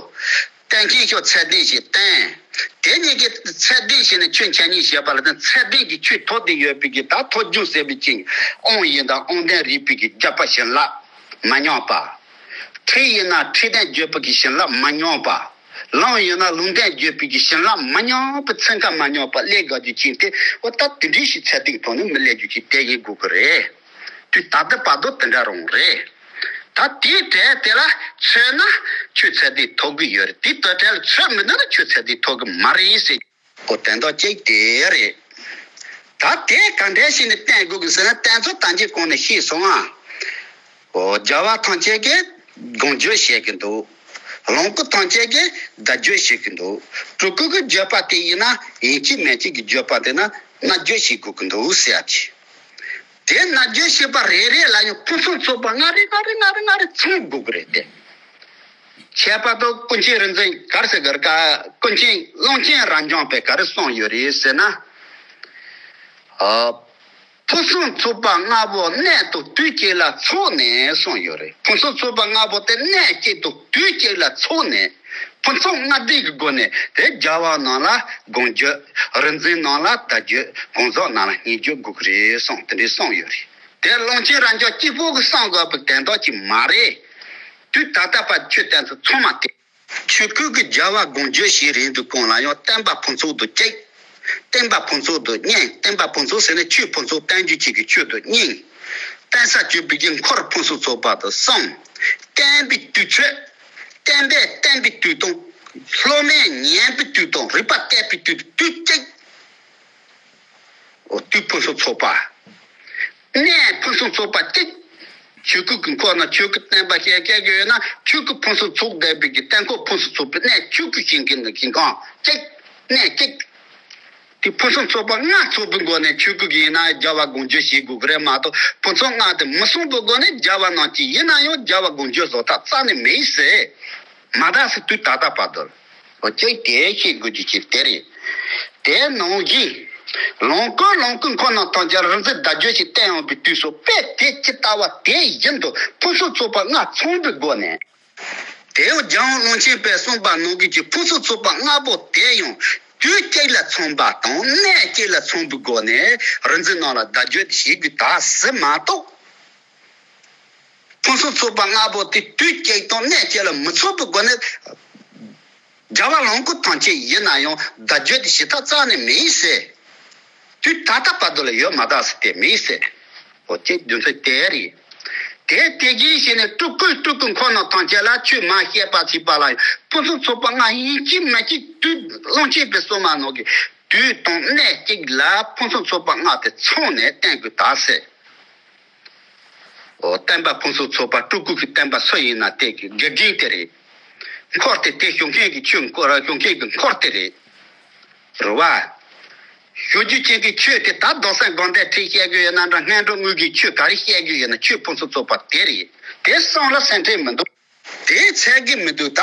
བསྟན་མཁན་ཤོག་ཚད་ལྡན་ཞིག་བསྟན། དེ་གཉིས་ཀྱི་ཚད་ལྡན་ཞིག་ནས་ཆོས་འཆད་ཉན་བྱེད་པ་ལ་བརྟེན་ཚད་ལྡན་གྱི་ཆོས་ཐོབ་སྟེ་ཡོད་པའི་གི་ད་ཐོབ་རྒྱུ་ཟེར་བའི་ཅིང་དབང་ཡིན་དང་དབང་ལྡན་རིག་པའི་གི་རྒྱུད་པ་བྱིན་རླབས་མ་ཉམས་པ། ཁྲིད་ཡིན་ན་ཁྲིད་ལྡན་བརྗོད་པའི་གི་བྱིན་རླབས་མ་ཉམས་པ། ལུང་ཡིན་ན་ལུང་ལྡན་བརྗོད་པའི་གི་བྱིན་རླབས་མ་ཉམས་པའི་ཚན་ཁ་མ་ཉམས་པ་སླེབས་དགོས་རྒྱུ་ཅིག་དེ་འོ་ད་དེ་འདྲའི་ཞིག་ཚད་ལྡན་གྱི་ཐོག་ནས་མི་སླེབས་རྒྱུ་ཅིག་དེ་ཡིན་དགོས་ཀྱི་རེད། དུས་ད་ལྟ་བར་དུ་དེ་འདྲ་རང་རེད། ད་དེའི་གྲས་དེ་ལ་མཚོན་ན་ཆོས་ཚད་ལྡན་ཐོབ་གི་ཡོད་རེད། དེའི་དེ་གྲས་ལ་མཚོན་མི་འདུག་ན་ཆོས་ཚད་ལྡན་ཐོབ་གི་མ་རེད་ཟེར་གོ་དོན་དག་གཅིག་དེ་རེད། ད་དེ་ག་འདྲ་ཞིག་ནས་བསྟན་དགོས་གི་ཟེར་ན་བསྟན་ཚུལ་ད་གིན་གོང་ནས་ཤེས་སོང་ང་། རྒྱལ་བ་ཐམས་ཅད་ཀྱིས་དགོངས་བརྗོད་བྱེད་ཀྱི་འདུག། ལོངས་སྐུ་ཐམས་ཅད་ཀྱིས་བཟླས་བརྗོད་བྱེད་ཀྱི་འདུག། སྤྲུལ་སྐུ་གི་བརྗོད་པ་དེ་ཡིན་ན་ཡིན་གཅིག་མིན་གཅིག་གི་བརྗོད་པ་དེ་ན་བསྔགས་བརྗོད་བྱེད་དགོས་ཀྱི་འདུག་ཟེར་ཡ་ཅིག། དེ་བསྔགས་བརྗོད་བྱེད་པ་རེ་རེ་ལ་ཡང་ཕུན་སུམ་ཚོགས་པ་ལྔ་རེ་ལྔ་རེ་ལྔ་རེ་ལྔ་རེ་ཚང་དགོས་ཀྱི་རེད་དེ། ཁྱད་པར་དུ་ཀུན་མཁྱེན་རིག་འཛིན་ག་རེ་ཟེར་གི་རེད་ཀ། ཀུན་མཁྱེན་ཀློང་ཆེན་རབ་འབྱམས་པས་ག་རེ་གསུངས་ཡོད་རེད་ཟེར་ན། ཨ། ཕུན་སུམ་ཚོགས་པ་ལྔ་པོ་གནད་དུ་དུས་གཅིག་ལ་ཚོགས་ནས་གསུངས་ཡོད་རེད། ཕུན་སུམ་ཚོགས་པ་ལྔ་པོ་དེ་གནད་གཅིག་ཏུ་དུས་གཅིག་ལ་ཚོགས་ནས་ཕུན་ཚོགས་ལྔ་ལྡན་གྱི་སྒོ་ནས་དེ་རྒྱལ་བ་རྣམས་ལ་དགོངས་བརྗོད། རིག་འཛིན་རྣམས་ལ་བཟླས་བརྗོད། གང་ཟག་རྣམས་ལ་བསྔགས་བརྗོད་དགོས་ཀྱི་རེད་གསུངས། དེ་འདྲའི་གསུངས་ཡོད་རེད། དེ་ཀློང་ཆེན་རབ་འབྱམས་གཅིག་པོ་གིས་གསུང་དགོས་པའི་དོན་དག་ཅིག་མ་རེད། དུས་ད་ལྟ་བར་ཆོས་བསྟན་ཚུལ་ཚང་མ་དེ། ཆོས་སྐུ་གི་རྒྱལ་བ་དགོངས་བརྗོད་བྱེད་རིང་དུ་གང་ལ་ཡང་བསྟན་པ་ཕུན་ཚོགས་སུ་གཅིག། བསྟན་པ་ཕུན་ཚོགས་སུ་གཉིས། བསྟན་པ་ཕུན་ཚོགས་ཟེར་ན་ཆོས་ཕུན་ཚོགས་བསྟན་རྒྱུ་གཅིག་གི་ཆོས་སུ་གཉིས། བསྟན་ས་བཅུ་པའི་གི་འཁོར་ཕུན་སུམ་ཚོགས་པ་དང་གསུམ། བསྟན་པའི་དུས་ཚོད། བསྟན་པས་བསྟན་པའི་དུས་དང་། སློབ་མས་ཉན་པའི་དུས་དང་རིག་པ་གཏད་པའི་དུས་དུས་གཅིག། འོ་དུས་ཕུན་སུམ་ཚོགས་པ། གནས་ཕུན་སུམ་ཚོགས་པ་གཅིག། ཆོས་སྐུ་གི་འཁོར་ན་ཆོས་སྐུ་བསྟན་པ་བཤད་བཤད་དགོས་ཡོད་ན་ཆོས་སྐུ་ཕུན་སུམ་ཚོགས་བསྡད་པའི་གི་བསྟན་འཁོར་ཕུན་སུམ་ཚོགས་པའི་གནས་ཆོས་སྐུ་ཞིང་གི་ཞིང་ཁམས་གཅིག། གནས་གཅིག། དེ་ཕུན་སུམ་ཚོགས་པ་ལྔ་ཚོགས་པའི་སྒོ་ནས་ཆོས་སྐུ་གི་ཡིན་ན་རྒྱལ་བ་དགོངས་བརྗོད་བྱེད་དགོས་ཀྱི་རེད་མ་གཏོགས་ཕུན་ཚོགས་ལྔ་དེ་མི་གསུངས་པའི་སྒོ་ནས་རྒྱལ་བ་རྣམས་ཀྱིས་ཡིན་ན་ཡང་རྒྱལ་བ་དགོངས་བརྗོད་བཟོ་ཐབས་རྩ་ནས་མེད་ཟེར། མ་དག་ཟེར་དུས་ད་ལྟ་བར་དུ། འོ་ཅིག་དེ་ཤེས་དགོས་རྒྱུ་ཅིག་དེ་རེད། དེ་ནང་བཞིན། ལོངས་སྐུ་ལོངས་སྐུ་འཁོར་རྣམས་ཐམས་ཅད་རིག་འཛིན་བཟླས་བརྗོད་ཅིག་བསྟན་ཡོང་པའི་དུས་སུ་དཔེ་དེ་ཇི་ལྟ་བ་དེ་བཞིན་དུ་ཕུན་སུམ་ཚོགས་པ་ལྔ་ཚང་བའི་སྒོ་ནས། དེ་ཡང་རྒྱལ་དབང་ཀློང་ཆེན་པས་གསུངས་པ་ནང་བཞིན་གྱི་ཕུན་སུམ་ཚོགས་པ་ལྔ་པོ་དེ་ཡང་དུས་གཅིག་ལ་ཚང་པ་དང་གནས་གཅིག་ལ་ཚང་བའི་སྒོ་ནས་རིག་འཛིན་རྣམས་ལ་བཟླས་བརྗོད་བྱེད་དགོས་ད་ཟེར་མ་གཏོགས། ཕུན་སུམ་ཚོགས་པ་ལྔ་པོ་དེ་དུས་གཅིག་དང་གནས་གཅིག་ལ་མི་ཚོགས་པའི་སྒོ་ནས། རྒྱལ་བ་ལོངས་སྐུ་ཐམས་ཅད་ཡིན་ན་ཡང་བཟླས་བརྗོད་དེ་བྱེད་ཐབས་རྩ་ནས་མེད་ཟེར། དུས་ད་ལྟ་བར་དུ་ལ་ཡོད་མ་ད་ཟེར་དེ་མེད་ཟེར། འོ་ཅེས་རྒྱུ་མཚན་དེ་རེད། དེ་དེ་བཞིན་བྱས་ནས་སྤྲུལ་སྐུ་སྤྲུལ་སྐུ་འཁོར་རྣམས་ཐམས་ཅད་ལ་ཆོས་མ་བཤད་པ་ཞིག་པ་ལ་ཕུན་སུམ་ཚོགས་པ་ལྔ་ཡིན་གཅིག་མིན་གཅིག་དུས་ཀློང་ཆེན་པའི་གསུང་མ་ནང་གི་དུས་དང་གནས་གཅིག་ལ་ཕུན་སུམ་ཚོགས་པ་ལྔ་དེ་ཚང་ནས་བསྟན་དགོས་ད་ཟེར། འོ་བསྟན་པ་ཕུན་སུམ་ཚོགས་པ་སྤྲུལ་སྐུ་གི་བསྟན་པ་སུ་ཡིན་ན་དེ་གི་དགེ་རྒན་དེ་རེད། འཁོར་དེ་དེ་ཞུགས་མཁན་གྱི་ཆོས་འཁོར་ཞུགས་མཁན་གྱི་འཁོར་དེ་རེད། རེད་བ། ཞུགས་རྒྱུ་ཅན་གྱི་ཆོས་དེ་ད་རྡོར་སེམས་དགོངས་གཏེར་ཁྲིད་བཤད་རྒྱུ་ཡོད་ན་འདྲ་སྔོན་འགྲོ་དངོས་ཀྱི་ཆོས་ག་རེ་བཤད་རྒྱུ་ཡོད་ན་ཆོས་ཕུན་སུམ་ཚོགས་པ་དེ་རེད། དེ་གསུང་ལ་སེམས་ཁྲལ་མི་འདུག་དེའི་ཚད་གི་མི་འདུག་ད་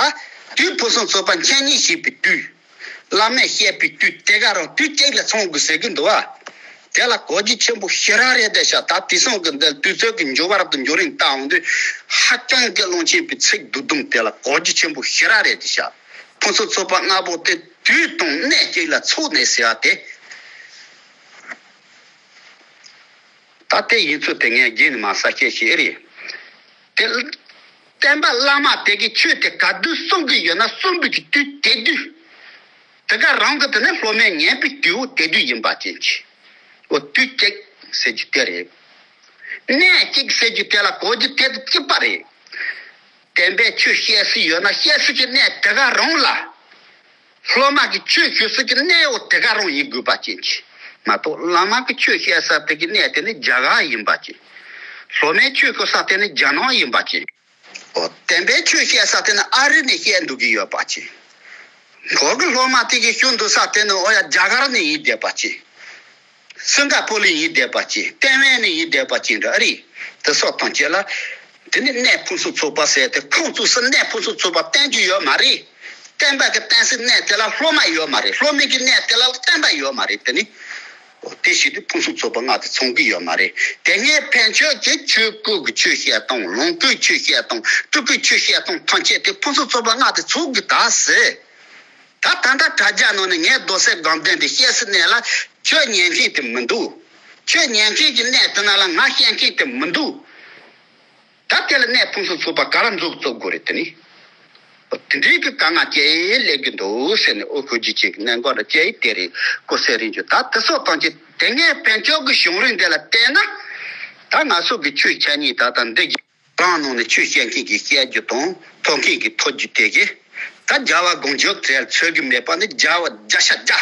དུས་ཕུན་སུམ་ཚོགས་པ་མཁྱེན་གཉིས་ཞེས་པའི་དུས། བླ་མས་བཤད་པའི་དུས་དེ་ག་རང་དུས་གཅིག་ལ་ཚང་དགོས་ཟེར་གི་འདུག་བ། དེ་ལ་གོ་རྒྱུ་ཆེན་པོ་ཞེ་དྲག་རེད་དེ་ཤག་ད་དེང་སང་གི་འདི་དུས་ཚོད་ཀྱི་འགྱུར་བ་དང་འགྱུར་རིམ་ལྟ་འོང་དུས་ཧ་ཅང་གི་ཀློང་ཆེན་པའི་ཚིག་བསྡུས་དུམ་དེ་ལ་གོ་རྒྱུ་ཆེན་པོ་ཞེ་དྲག་རེད་དེ་ཤག་ཕུན་སུམ་ཚོགས་པ་ལྔ་པོ་དེ་དུས་དང་གནས་གཅིག་ལ་ཚོགས་ནས་ཟེར་བ་དེ། ད་ལྟའི་ཡིན་ཚུལ་དེ་ངས་རྒྱུན་ནས་མ་གསལ་བཤད་བྱས་རེད། དེ། བསྟན་པ་བླ་མ་དེ་གི་ཆོས་དེ་ག་དུས་གསུང་གི་ཡོད་ན་གསུང་གི་གི་དུས་དེ་དུས། དེ་ག་རང་གི་དེ་ནི་སློབ་མས་ཉན་པའི་དུས་བོ་དེ་དུས་ཡིན་པ་ཅན་གྱི། འོ་དུས་གཅིག་ཟེར་རྒྱུ་དེ་རེད། གནས་གཅིག་ཟེར་རྒྱུ་དེ་ལ་གོ་རྒྱུ་དེ་གཅིག་པ་རེད། བསྟན་པའི་ཆོས་བཤད་སྲོལ་ཡོད་ན་བཤད་སྲོལ་གྱི་གནས་དེ་ག་རང་ལ། སློབ་མ་གི་ཆོས་ཞུ་སྲིད་ཀྱི་གནས་འོ་དེ་ག་རང་ཡིན་དགོས་པ་ཅན་གྱི། མ་གཏོགས་བླ་མ་གི་ཆོས་བཤད་ས་དེ་གི་གནས་དེ་ནི་རྒྱ་གར་ཡིན་པ་ཅན། སློབ་མའི་ཆོས་ཞུ་ས་དེ་ནི་རྒྱ་ནག་ཡིན་པ་ཅན། འོ་བསྟན་པའི་ཆོས་བཤད་ས་དེ་ནི་ཨ་རི་ནས་བཤད་འདུག་གི་ཡོད་པ་ཅན། ཁོ་གི་སློབ་མ་དེ་གི་ཞུ་འདུག་ས་དེ་ནི་འོ་ཡ་རྒྱ་གར་ནས་ཡིན་བསྡད་པ་ཅན། སིང་ག་པོ་ལ་ཡིན་བསྡད་པ་ཅན། ཏེ་ཝན་ནས་ཡིན་བསྡད་པ་ཅན་འདྲ་ཨ་རི། དེ་སོགས་ཐམས་ཅད་ལ། དེ་ནི་གནས་ཕུན་སུམ་ཚོགས་པ་ཟེར་ཏེ་ཁོང་ཚོས་སུ་གནས་ཕུན་སུམ་ཚོགས་པ་བསྟན་རྒྱུ་ཡོད་མ་རེད། བསྟན་པ་གི་བསྟན་སའི་གནས་དེ་ལ་སློབ་མ་ཡོད་མ་རེད། སློབ་མའི་གི་གནས་དེ་ལ་བསྟན་པ་ཡོད་མ་རེད་དེ་ནི། འོ་དེ་བཞིན་དུ་ཕུན་སུམ་ཚོགས་པ་ལྔ་དེ་ཚང་གི་ཡོད་མ་རེད། དེ་སྔའི་ཕན་ཆོད་ཀྱི་ཆོས་སྐུ་གི་ཆོས་བཤད་སྟངས་ལོངས་སྐུའི་ཆོས་བཤད་སྟངས་སྤྲུལ་སྐུའི་ཆོས་བཤད་སྟངས་ཐམས་ཅད་དེ་ཕུན་སུམ་ཚོགས་པ་ལྔ་དེ་ཚང་གི་ད་ཟེར། ད་ད་ལྟ་དྲ་རྒྱ་ནང་ནས་ངས་རྡོ་སེ་སྒང་ལྡན་དེ་བཤད་སའི་གནས་ལ་ཆོས་ཉན་མཁན་དེ་མི་འདུག་ཆོས་ཉན་མཁན་གྱི་གནས་དེ་ན་ལ་ང་བཤད་མཁན་དེ་མི་འདུག་ད་དེ་ལ་གནས་ཕུན་སུམ་ཚོགས་པ་ག་ར་འཛུགས་བཙུགས་དགོས་རེད་དེ་ནི། དེ་འདྲའི་གི་དཀའ་ངལ་སྐྱེ་ཡི་སླེབས་ཀྱི་འདུག་ཟེར་ནས་ཨོ་ཁོ་ཇི་ཅིག་གནས་འགོ་ར་སྐྱེ་ཡི་དེ་རེད་ཀོ་སེ་རིན་ཆུ་ད་དེ་སོགས་དང་ཅི་དེ་སྔའི་ཕན་ཆོད་ཀྱི་བྱུང་རིམ་དེ་ལ་བལྟས་ན། ད་ང་ཚོ་གི་ཆོས་ཆ་གཉིས་ད་ལྟ་འདི་གི་རང་ནང་ནས་ཆོས་བཤད་མཁན་གྱིས་བཤད་རྒྱུ་དང་ཐོས་མཁན་གྱིས་ཐོས་རྒྱུ་དེ་གི་ད་རྒྱལ་བ་དགོངས་བརྒྱུད་གྲལ་ཚོད་ཀྱི་མེད་པ་ནི་རྒྱལ་བ་བརྒྱ་ཆ་བརྒྱ།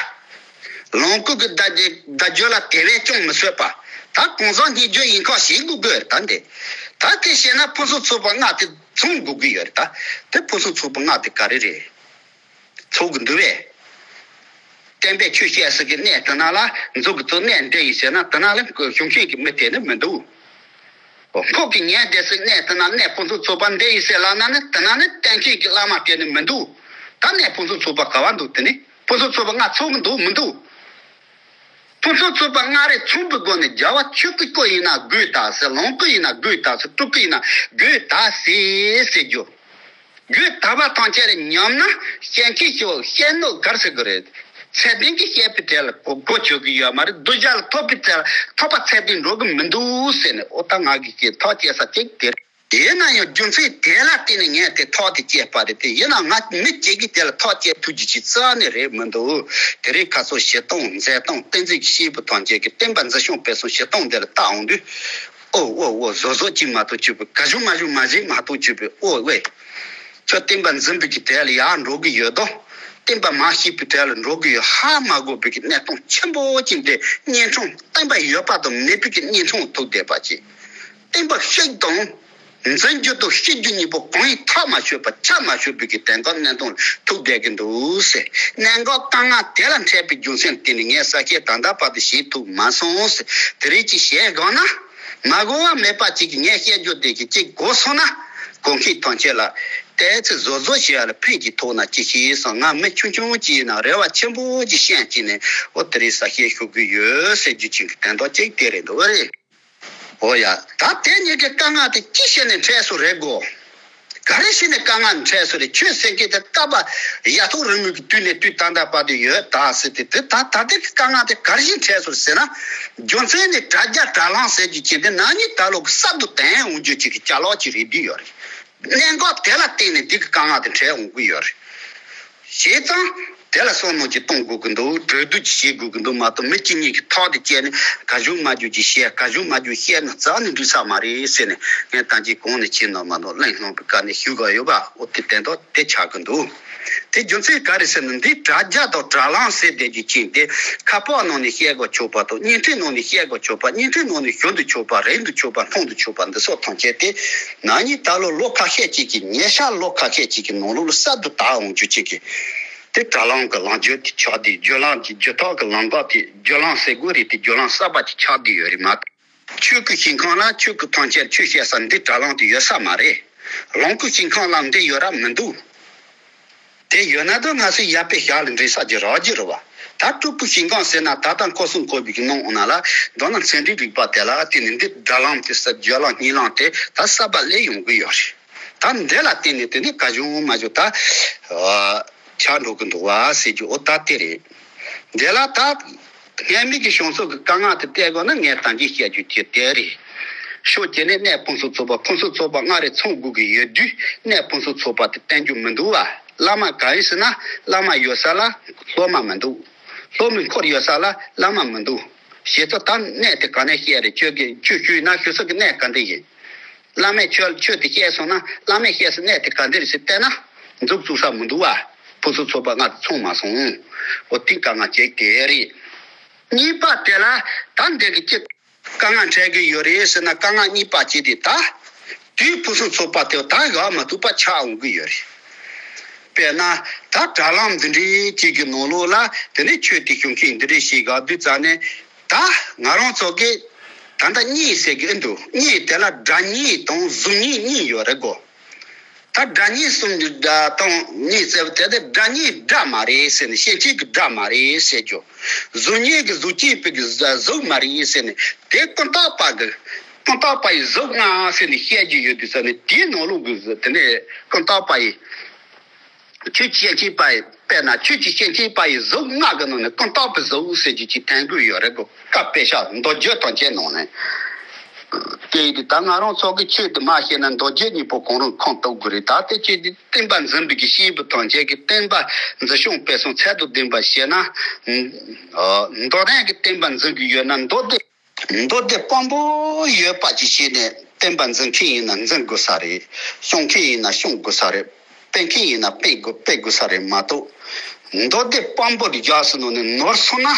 ལོངས་སྐུ་གི་བརྡ་བརྒྱུད་ལ་དེ་བས་ཀྱང་མི་བཟོད་པ། ད་གང་ཟག་སྙན་བརྒྱུད་ཡིན་ཁ་ཞིག་དགོས་དགོས་ད་འདི། ད་ ད་དེ་བཤད་ན་ཕུན་སུམ་ཚོགས་པ་ལྔ་དེ་ཚང་དགོས་ཀྱི་ཡོད་རེད། ད་དེ་ཕུན་སུམ་ཚོགས་པ་ལྔ་དེ་ག་རེ་རེད། ཚོགས་ཀྱི་འདུག་བས། བསྟན་པའི་ཆོས་བཤད་ས་གི་གནས་དེ་ན་ལ་འཛུགས་ཀྱི་ཚོགས་གནས་འདི་ཡིན་ཟེར་ན་དེ་ན་ལ་གཞུང་ཆེན་གྱི་མི་དེ་ནི་མི་འདུག་ཁོག་གི་ཉལ་བསྡད་ས་གནས་དེ་ན་གནས་ཕུན་སུམ་ཚོགས་པ་འདི་ཡིན་ཟེར་ལབ་ན་ནི་དེ་ན་ནི་བསྟན་ཆེན་གྱི་བླ་མ་དེ་ནི་མི་འདུག་ད་གནས་ཕུན་སུམ་ཚོགས་པ་ག་བ་འདུག་དེ་ནི་ཕུན་སུམ་ཚོགས་པ་ལྔ་ཚང་གི་འདུག་མི་འདུག་ཕུན་སུམ་ཚོགས་པ་ལྔ་རེ་ཚང་བའི་སྒོ་ནས་རྒྱལ་བ་ཆོས་ཀྱི་སྐུ་ཡིན་ན་དགོས་ད་ཟེར། ལོངས་སྐུ་ཡིན་ན་དགོས་ད་ཟེར། སྤྲུལ་སྐུ་ཡིན་ན་དགོས་ད་ཟེར་ཟེར་རྒྱུ། དགོས་ད་བ་ཐམས་ཅད་རེ་ཉམས་ན་སྐྱེ་མཆེད་ཤོག་བཤད་ནོ་གར་ཟེར་གི་རེད། ཚད་ལྡན་གྱི་བཤད་པའི་གྲས་ལ་གོ་གོ་ཆོད་གི་ཡོད་མ་རེད། གདུལ་བྱ་ལ་ཐོབ་པའི་གྲས་ལ་ཐོབ་པ་ཚད་ལྡན་འགྲོ་གི་མི་འདུག་ཟེར་ནས། ཨོ་ད་ང་གི་སྐད་ཐག་བཅད་ས་གཅིག་དེ་རེད། ཡིན་ན་ཡང་རྒྱུ་མཚན་དེ་ལ་བརྟེན་ནས་ངས་དེ་ཐག་དེ་བཅད་པ་རེད་དེ། ཡིན་ན་ང་མི་གཅིག་གིས་དེ་ལ་ཐག་བཅད་ཐུབ་རྒྱུ་ཅིག་རྩ་ནས་རེད་མི་འདུག་དེ་རིང་ཁ་སང་བྱེད་སྟངས་མཛད་སྟངས་བསྟན་འཛིན་གྱི་སྐྱེས་བུ་ཐམས་ཅད་ཀྱིས་བསྟན་པ་འཛིན་སྐྱོང་སྤེལ་གསུམ་བྱེད་སྟངས་འདི་ལ་བལྟ་འོང་དུས། ཨོ་ཨོ་ཨོ་བཟོ་བཟོ་ཅིག་མ་གཏོགས་ཅིག་པུ་ག་བྱུང་མ་བྱུང་མ་བྱེད་མ་གཏོགས་ཅིག་པུ་ཨོ་ཝེ། ཁྱོད་བསྟན་པ་འཛིན་པའི་གི་དེ་ལ་ཡར་འགྲོ་གི་ཡོད་དོ། བསྟན་པ་མ་ཤེས་པའི་དེ་ལ་འགྲོ་གི་ཡོད་ཧ་མ་གོ་བའི་གི་གནས་སྟངས་ཆེན་པོ་ཅིག་འདི་གཉན་འཕྲང་བསྟན་པ་ཡོད་པ་དང་མེད་པའི་གི་གཉན་འཕྲང་ཐུག་བསྡད་པ་ཅིག་བསྟན་པ་བཤིག་དང་འཛིན་རྒྱུ་དང་བཤིག་རྒྱུ་གཉིས་པོ་གང་ཡིན་ཐག་མ་ཆོད་པ་ཆ་མ་ཆོད་པའི་གི་དེ་འདྲ་གནས་སྟངས་ཐུག་བསྡད་ཀྱི་འདུག་ཟེར། གནད་འགག་དཀའ་ངལ་དེ་ལ་འཕྲད་པའི་རྒྱུ་མཚན་དེ་ནི་ངས་ས་སྐྱེས་ད་ལྟ་བར་དུ་བྱེད་ཐུབ་མ་སོང་ཟེར། དེ་རིགས་ཀྱི་བཤད་དགོས་ན། མ་གོ་བ་མེད་པ་ཅིག་གིས་ངས་བཤད་རྒྱུ་དེ་གི་ཅིག་གོ་སོང་ན། གོ་མཁན་ཐམས་ཅད་ལ་ཏོག་ཙམ་བཟོ་བཟོ་བྱེད་ཡ་ལ་ཕན་གྱི་ཐོག་ན་ཅིག་ཤེས་སོང་། ང་མི་ཆུང་ཆུང་ཅིག་ཡིན་ན་རེ་བ་ཆེན་པོ་ཅིག་བཤད་ཅིག་ནས་ཨོ་དེ་རིང་ས་སྐྱེས་ཞུ་གི་ཡོད་ཟེར་རྒྱུ་ཅིག་གི་དོན་དག་ཅིག་དེ་རེད་འདུག་ཨ་རེད། ཨོ་ཡ། ད་དེ་གཉིས་ཀྱི་དཀའ་ངལ་དེ་ཅི་བྱས་ནས་འཕྲད་སོང་རེད་གོ། ག་རེ་བྱས་ནས་དཀའ་ངལ་འཕྲད་སོང་རེད། ཆོས་ཟེར་མཁན་དེ་སྐབས་ཡ་ཐོག་རིང་མོའི་གི་དུས་ནས་དུས་ད་ལྟ་བར་དུ་ཡོད་ད་ཟེར་ཏེ། དེ་ད་ད་ལྟའི་གི་དཀའ་ངལ་དེ་ག་རེ་བྱས་འཕྲད་སོང་རེད་ཟེར་ན། རྒྱུ་མཚན་ནི་དྲ་རྒྱ་དྲ་ལམ་ཟེར་རྒྱུ་ཅན་དེ་ན་ནིང་ད་ལོ་གི་གསར་དུ་དར་འོང་རྒྱུ་ཅིག་གི་ཅ་ལག་ཅིག་རེད་བསྡད་ཡོད་རེད། གནད་འགག་དེ་ལ་བརྟེན་ནས་འདི་གི་དཀའ་ངལ་དེ་འཕྲད་འོང་གི་ཡོད་རེད། བྱས་ཙང་དེ་ལ་བསམ་བློ་ཅིག་གཏོང་དགོས་ཀྱི་འདུག་གྲོས་བསྡུར་ཅིག་བྱེད་དགོས་ཀྱི་འདུག་མ་གཏོགས་མི་གཅིག་གཉིས་ཀྱིས་ཐག་དེ་བཅད་ནས་ག་བྱུང་མ་བྱུང་ཅིག་བཤད། ག་བྱུང་མ་བྱུང་བཤད་ན་རྩ་ནས་འགྲིག་ས་མ་རེད་ཟེར་ནས་ངས་ད་ཅི་གོང་ནས་ཕྱིན་ནོ་མ་གཏོགས་གླེང་སློང་བའི་བཀའ་ནས་ཞུ་དགོས་ཡོད་པ། འོ་དེ་དོན་དག་དེ་ཆགས་ཀྱི་འདུག་དེ་རྒྱུ་མཚན་ག་རེ་ཟེར་ན། འདི་དྲ་རྒྱ་དང་དྲ་ལམ་ཟེར་བསྡད་རྒྱུ་ཅན་དེ་ཁ་པར་ནང་ནས་བཤད་དགོས་ཆོག་པ་དང་བརྙན་འཕྲིན་ནང་ནས་བཤད་དགོས་ཆོག་པ། བརྙན་འཕྲིན་ནང་ནས་ཞུ་འདོད་ཆོག་པ། རིག་འདོད་ཆོག་པ། མཐོང་འདོད་ཆོག་པ་འདི་སོགས་ཐམས་ཅད་དེ་ན་ནིང་ད་ལོ་ལོ་ཁ་ཤས་ཅིག་གི། ཉེ་ཆར་ལོ་ཁ་ཤས་ཅིག་གི་ནང་ལོགས་ལ་གསར་དུ་དར་འོང་རྒྱུ་ཅིག་གི་དེ་དྲ་ལམ་གྱི་ལངས་རྒྱུ་དེ་ཆགས་བསྡད། བརྒྱུད་ལམ་གྱི་བརྒྱུད་ཐག་གི་ལམ་ཁ་དེ། བརྒྱུད་ལམ་ཟེར་དགོས་རེད་དེ། བརྒྱུད་ལམ་གསར་པ་ཅིག་ཆགས་བསྡད་ཡོད་རེད་མ་གཏོགས། ཆོས་ཀྱི་ཞིང་ཁམས་ལ་ཆོས་ཀྱི་ཐམས་ཅད་ཆོས་བཤད་ས་འདི་དྲ་ལམ་དེ་ཡོད་ས་མ་རེད། ལོངས་སྐུའི་ཞིང་ཁམས་ལ་འདི་ཡོད་ར་མི་འདུག་དེ་ཡོད་ན་ད་ང་ཚོས་ཡར་དཔེ་ཞག་ལ་འགྲེལ་ས་ཅིག་རག་གི་རེད་བ། ད་སྤྲུལ་སྐུའི་ཞིང་ཁམས་ཟེར་ན་ད་ལྟ་འཁོར་གསུམ་འཁོར་བའི་གི་ནང་འོང་ན་ལ། མདོར་ན་ཚན་རིག་རིག་པ་དེ་ལ་བརྟེན་ནས་འདི་དྲ་ལམ་དེ་ཟེར། བརྒྱུད་ལམ་བརྙན་ལམ་དེ་ད་གསར་པ་སླེབས་ཡོང་གི་ཡོད་རེད། ད་འདི་ལ་བརྟེན་ནས་དེ་ནི་ག་བྱུང་མ་བྱུང་ད་ཆགས་འགྲོ་གི་འདུག་བ་ཟེར་རྒྱུ་འོ་ད་དེ་རེད། འདི་ལ་ད་སྔ་མའི་གི་བྱུང་ཚུལ་གྱི་དཀའ་ངལ་དེ་བལྟས་དགོས་ན་ངས་ད་གིན་བཤད་རྒྱུ་དེ་དེ་རེད། ཕྱོགས་གཅིག་ནས་གནས་ཕུན་སུམ་ཚོགས་པ། ཕུན་སུམ་ཚོགས་པ་ལྔ་རེ་ཚང་དགོས་ཀྱི་ཡོད་དུས་གནས་ཕུན་སུམ་ཚོགས་པ་དེ་བསྟན་རྒྱུ་མི་འདུག་བ། བླ་མ་གང་ཡིན་ཟེར་ན། བླ་མ་ཡོད་ས་ལ་སློབ་མ་མི་འདུག་སློབ་མའི་འཁོར་ཡོད་ས་ལ་བླ་མ་མི་འདུག་བྱས་ཙང་ད་གནས་དེ་ག་ནས་བཤད་རེད། ཁྱོད་ཀྱིས་ཆོས་ཞུས་ན་ཞུ་ས་གི་གནས་ག་འདྲ་ཡིན། བླ་མས་ཆོས་ཆོས་དེ་བཤད་སོང་ན་བླ་མས་བཤད་ས་གནས་དེ་ག་འདྲ་རེད་ཟེར་བལྟས་ན་མཛུབ་བཙུགས་ས་མི་འདུག་བ། ཕུན་སུམ་ཚོགས་པ་ལྔ་དེ་ཚང་མ་སོང་། འོ་དེ་དཀའ་ངལ་ཅིག་དེ་རེད། གཉིས་པ་དེ་ལ་ད་འདི་གི་ཅི་དཀའ་ངལ་འཕྲད་ཀྱི་ཡོད་རེད་ཟེར་ན། དཀའ་ངལ་གཉིས་པ་ཅིག་དེ་ད་དུས་ཕུན་སུམ་ཚོགས་པ་དེ་ད་ཡག་མ་ཐུབ་པ་ཆགས་འོང་གི་ཡོད་རེད། དཔེར་ན་ད་དྲ་ལམ་འདི་འདྲའི་ཅིག་གི་ནང་ལོགས་ལ་དེ་ནས་ཆོས་དེ་ཞུ་མཁན་འདི་འདྲའི་ཞིག་ག་དུས་ཙ་ནས། ད་ང་རང་ཚོ་གི་ད་ལྟ་བརྙན་ཟེར་གི་ཨེ་འདུག་བརྙན་དེ་ལ་སྒྲ་བརྙན་དང་གཟུགས་བརྙན་གཉིས་ཡོད་རེད་གོ། ད་སྒྲ་བརྙན་གསུམ་གྱི་སྒྲ་དང་བརྙན་ཟེར་བ་དེ་དེ་སྒྲ་བརྙན་སྒྲ་མ་རེད་ཟེར་ནས་ཤེར་ཕྱིན་གྱི་སྒྲ་མ་རེད་ཟེར་རྒྱུ། གཟུགས་བརྙན་གྱི་གཟུགས་ཅན་པའི་གི་གཟུགས་མ་རེད་ཟེར་ནས། དེ་ཀུན་བརྟགས་པ་གི་ཀུན་བརྟགས་པ་ཡི་གཟུགས་ལྔ་ཟེར་ནས་བཤད་རྒྱུ་ཡོད་དུས་ཙ་ནས། དེའི་ནང་ལོགས་གི་དེ་ནས་ཀུན་བརྟགས་པ་ཡི། ཆོས་ཀྱི་སྤྱན་ཆད་པ་ཡི། དཔེར་ན་ཆོས་ཀྱི་སྤྱན་ཆད་པ་ཡི་གཟུགས་ལྔ་གི་ནང་ནས་ཀུན་བརྟགས་པའི་གཟུགས་ཟེར་རྒྱུ་ཅིག་ཐོན་གྱི་ཡོད་རེད་གོ། བཀའ་དཔེ་ཆ་མདོ་རྒྱུད་ཐམས་ཅད་ནང་ནས། དེ་ཡིན་དུས་ད་ང་རང་ཚོ་གི་ཆོས་དེ་མ་ཤེས་ན་མདོ་རྒྱུད་གཉིས་པོ་གང་རུང་ཁུངས་གཏུག་དགོས་རེད། ད་དེ་ཆོས་དེ་བསྟན་པ་འཛིན་པའི་གི་སྐྱེས་བུ་ཐམས་ཅད་ཀྱིས་བསྟན་པ་འཛིན་སྐྱོང་སྤེལ་གསུམ་ཚད་དང་ལྡན་པ་བྱས་ན། མདོ་དོན་གྱི་བསྟན་པ་འཛིན་གྱི་ཡོད་ན་མདོ་སྡེ། མདོ་སྡེ་དཔང་པོ་ཡོད་པ་ཅིག་བྱས་ནས་བསྟན་པ་འཛིན་མཁན་ཡིན་ན་འཛིན་དགོས་ས་རེད། སྐྱོང་མཁན་ཡིན་ན་སྐྱོང་དགོས་ས་རེད། སྤེལ་མཁན་ཡིན་ན་སྤེལ་དགོས་སྤེལ་དགོས་ས་རེད་མ་གཏོགས། མདོ་སྡེ་དཔང་པོ་རྒྱག་ཟེར་ནོ་ནི་ནོར་སོང་ན།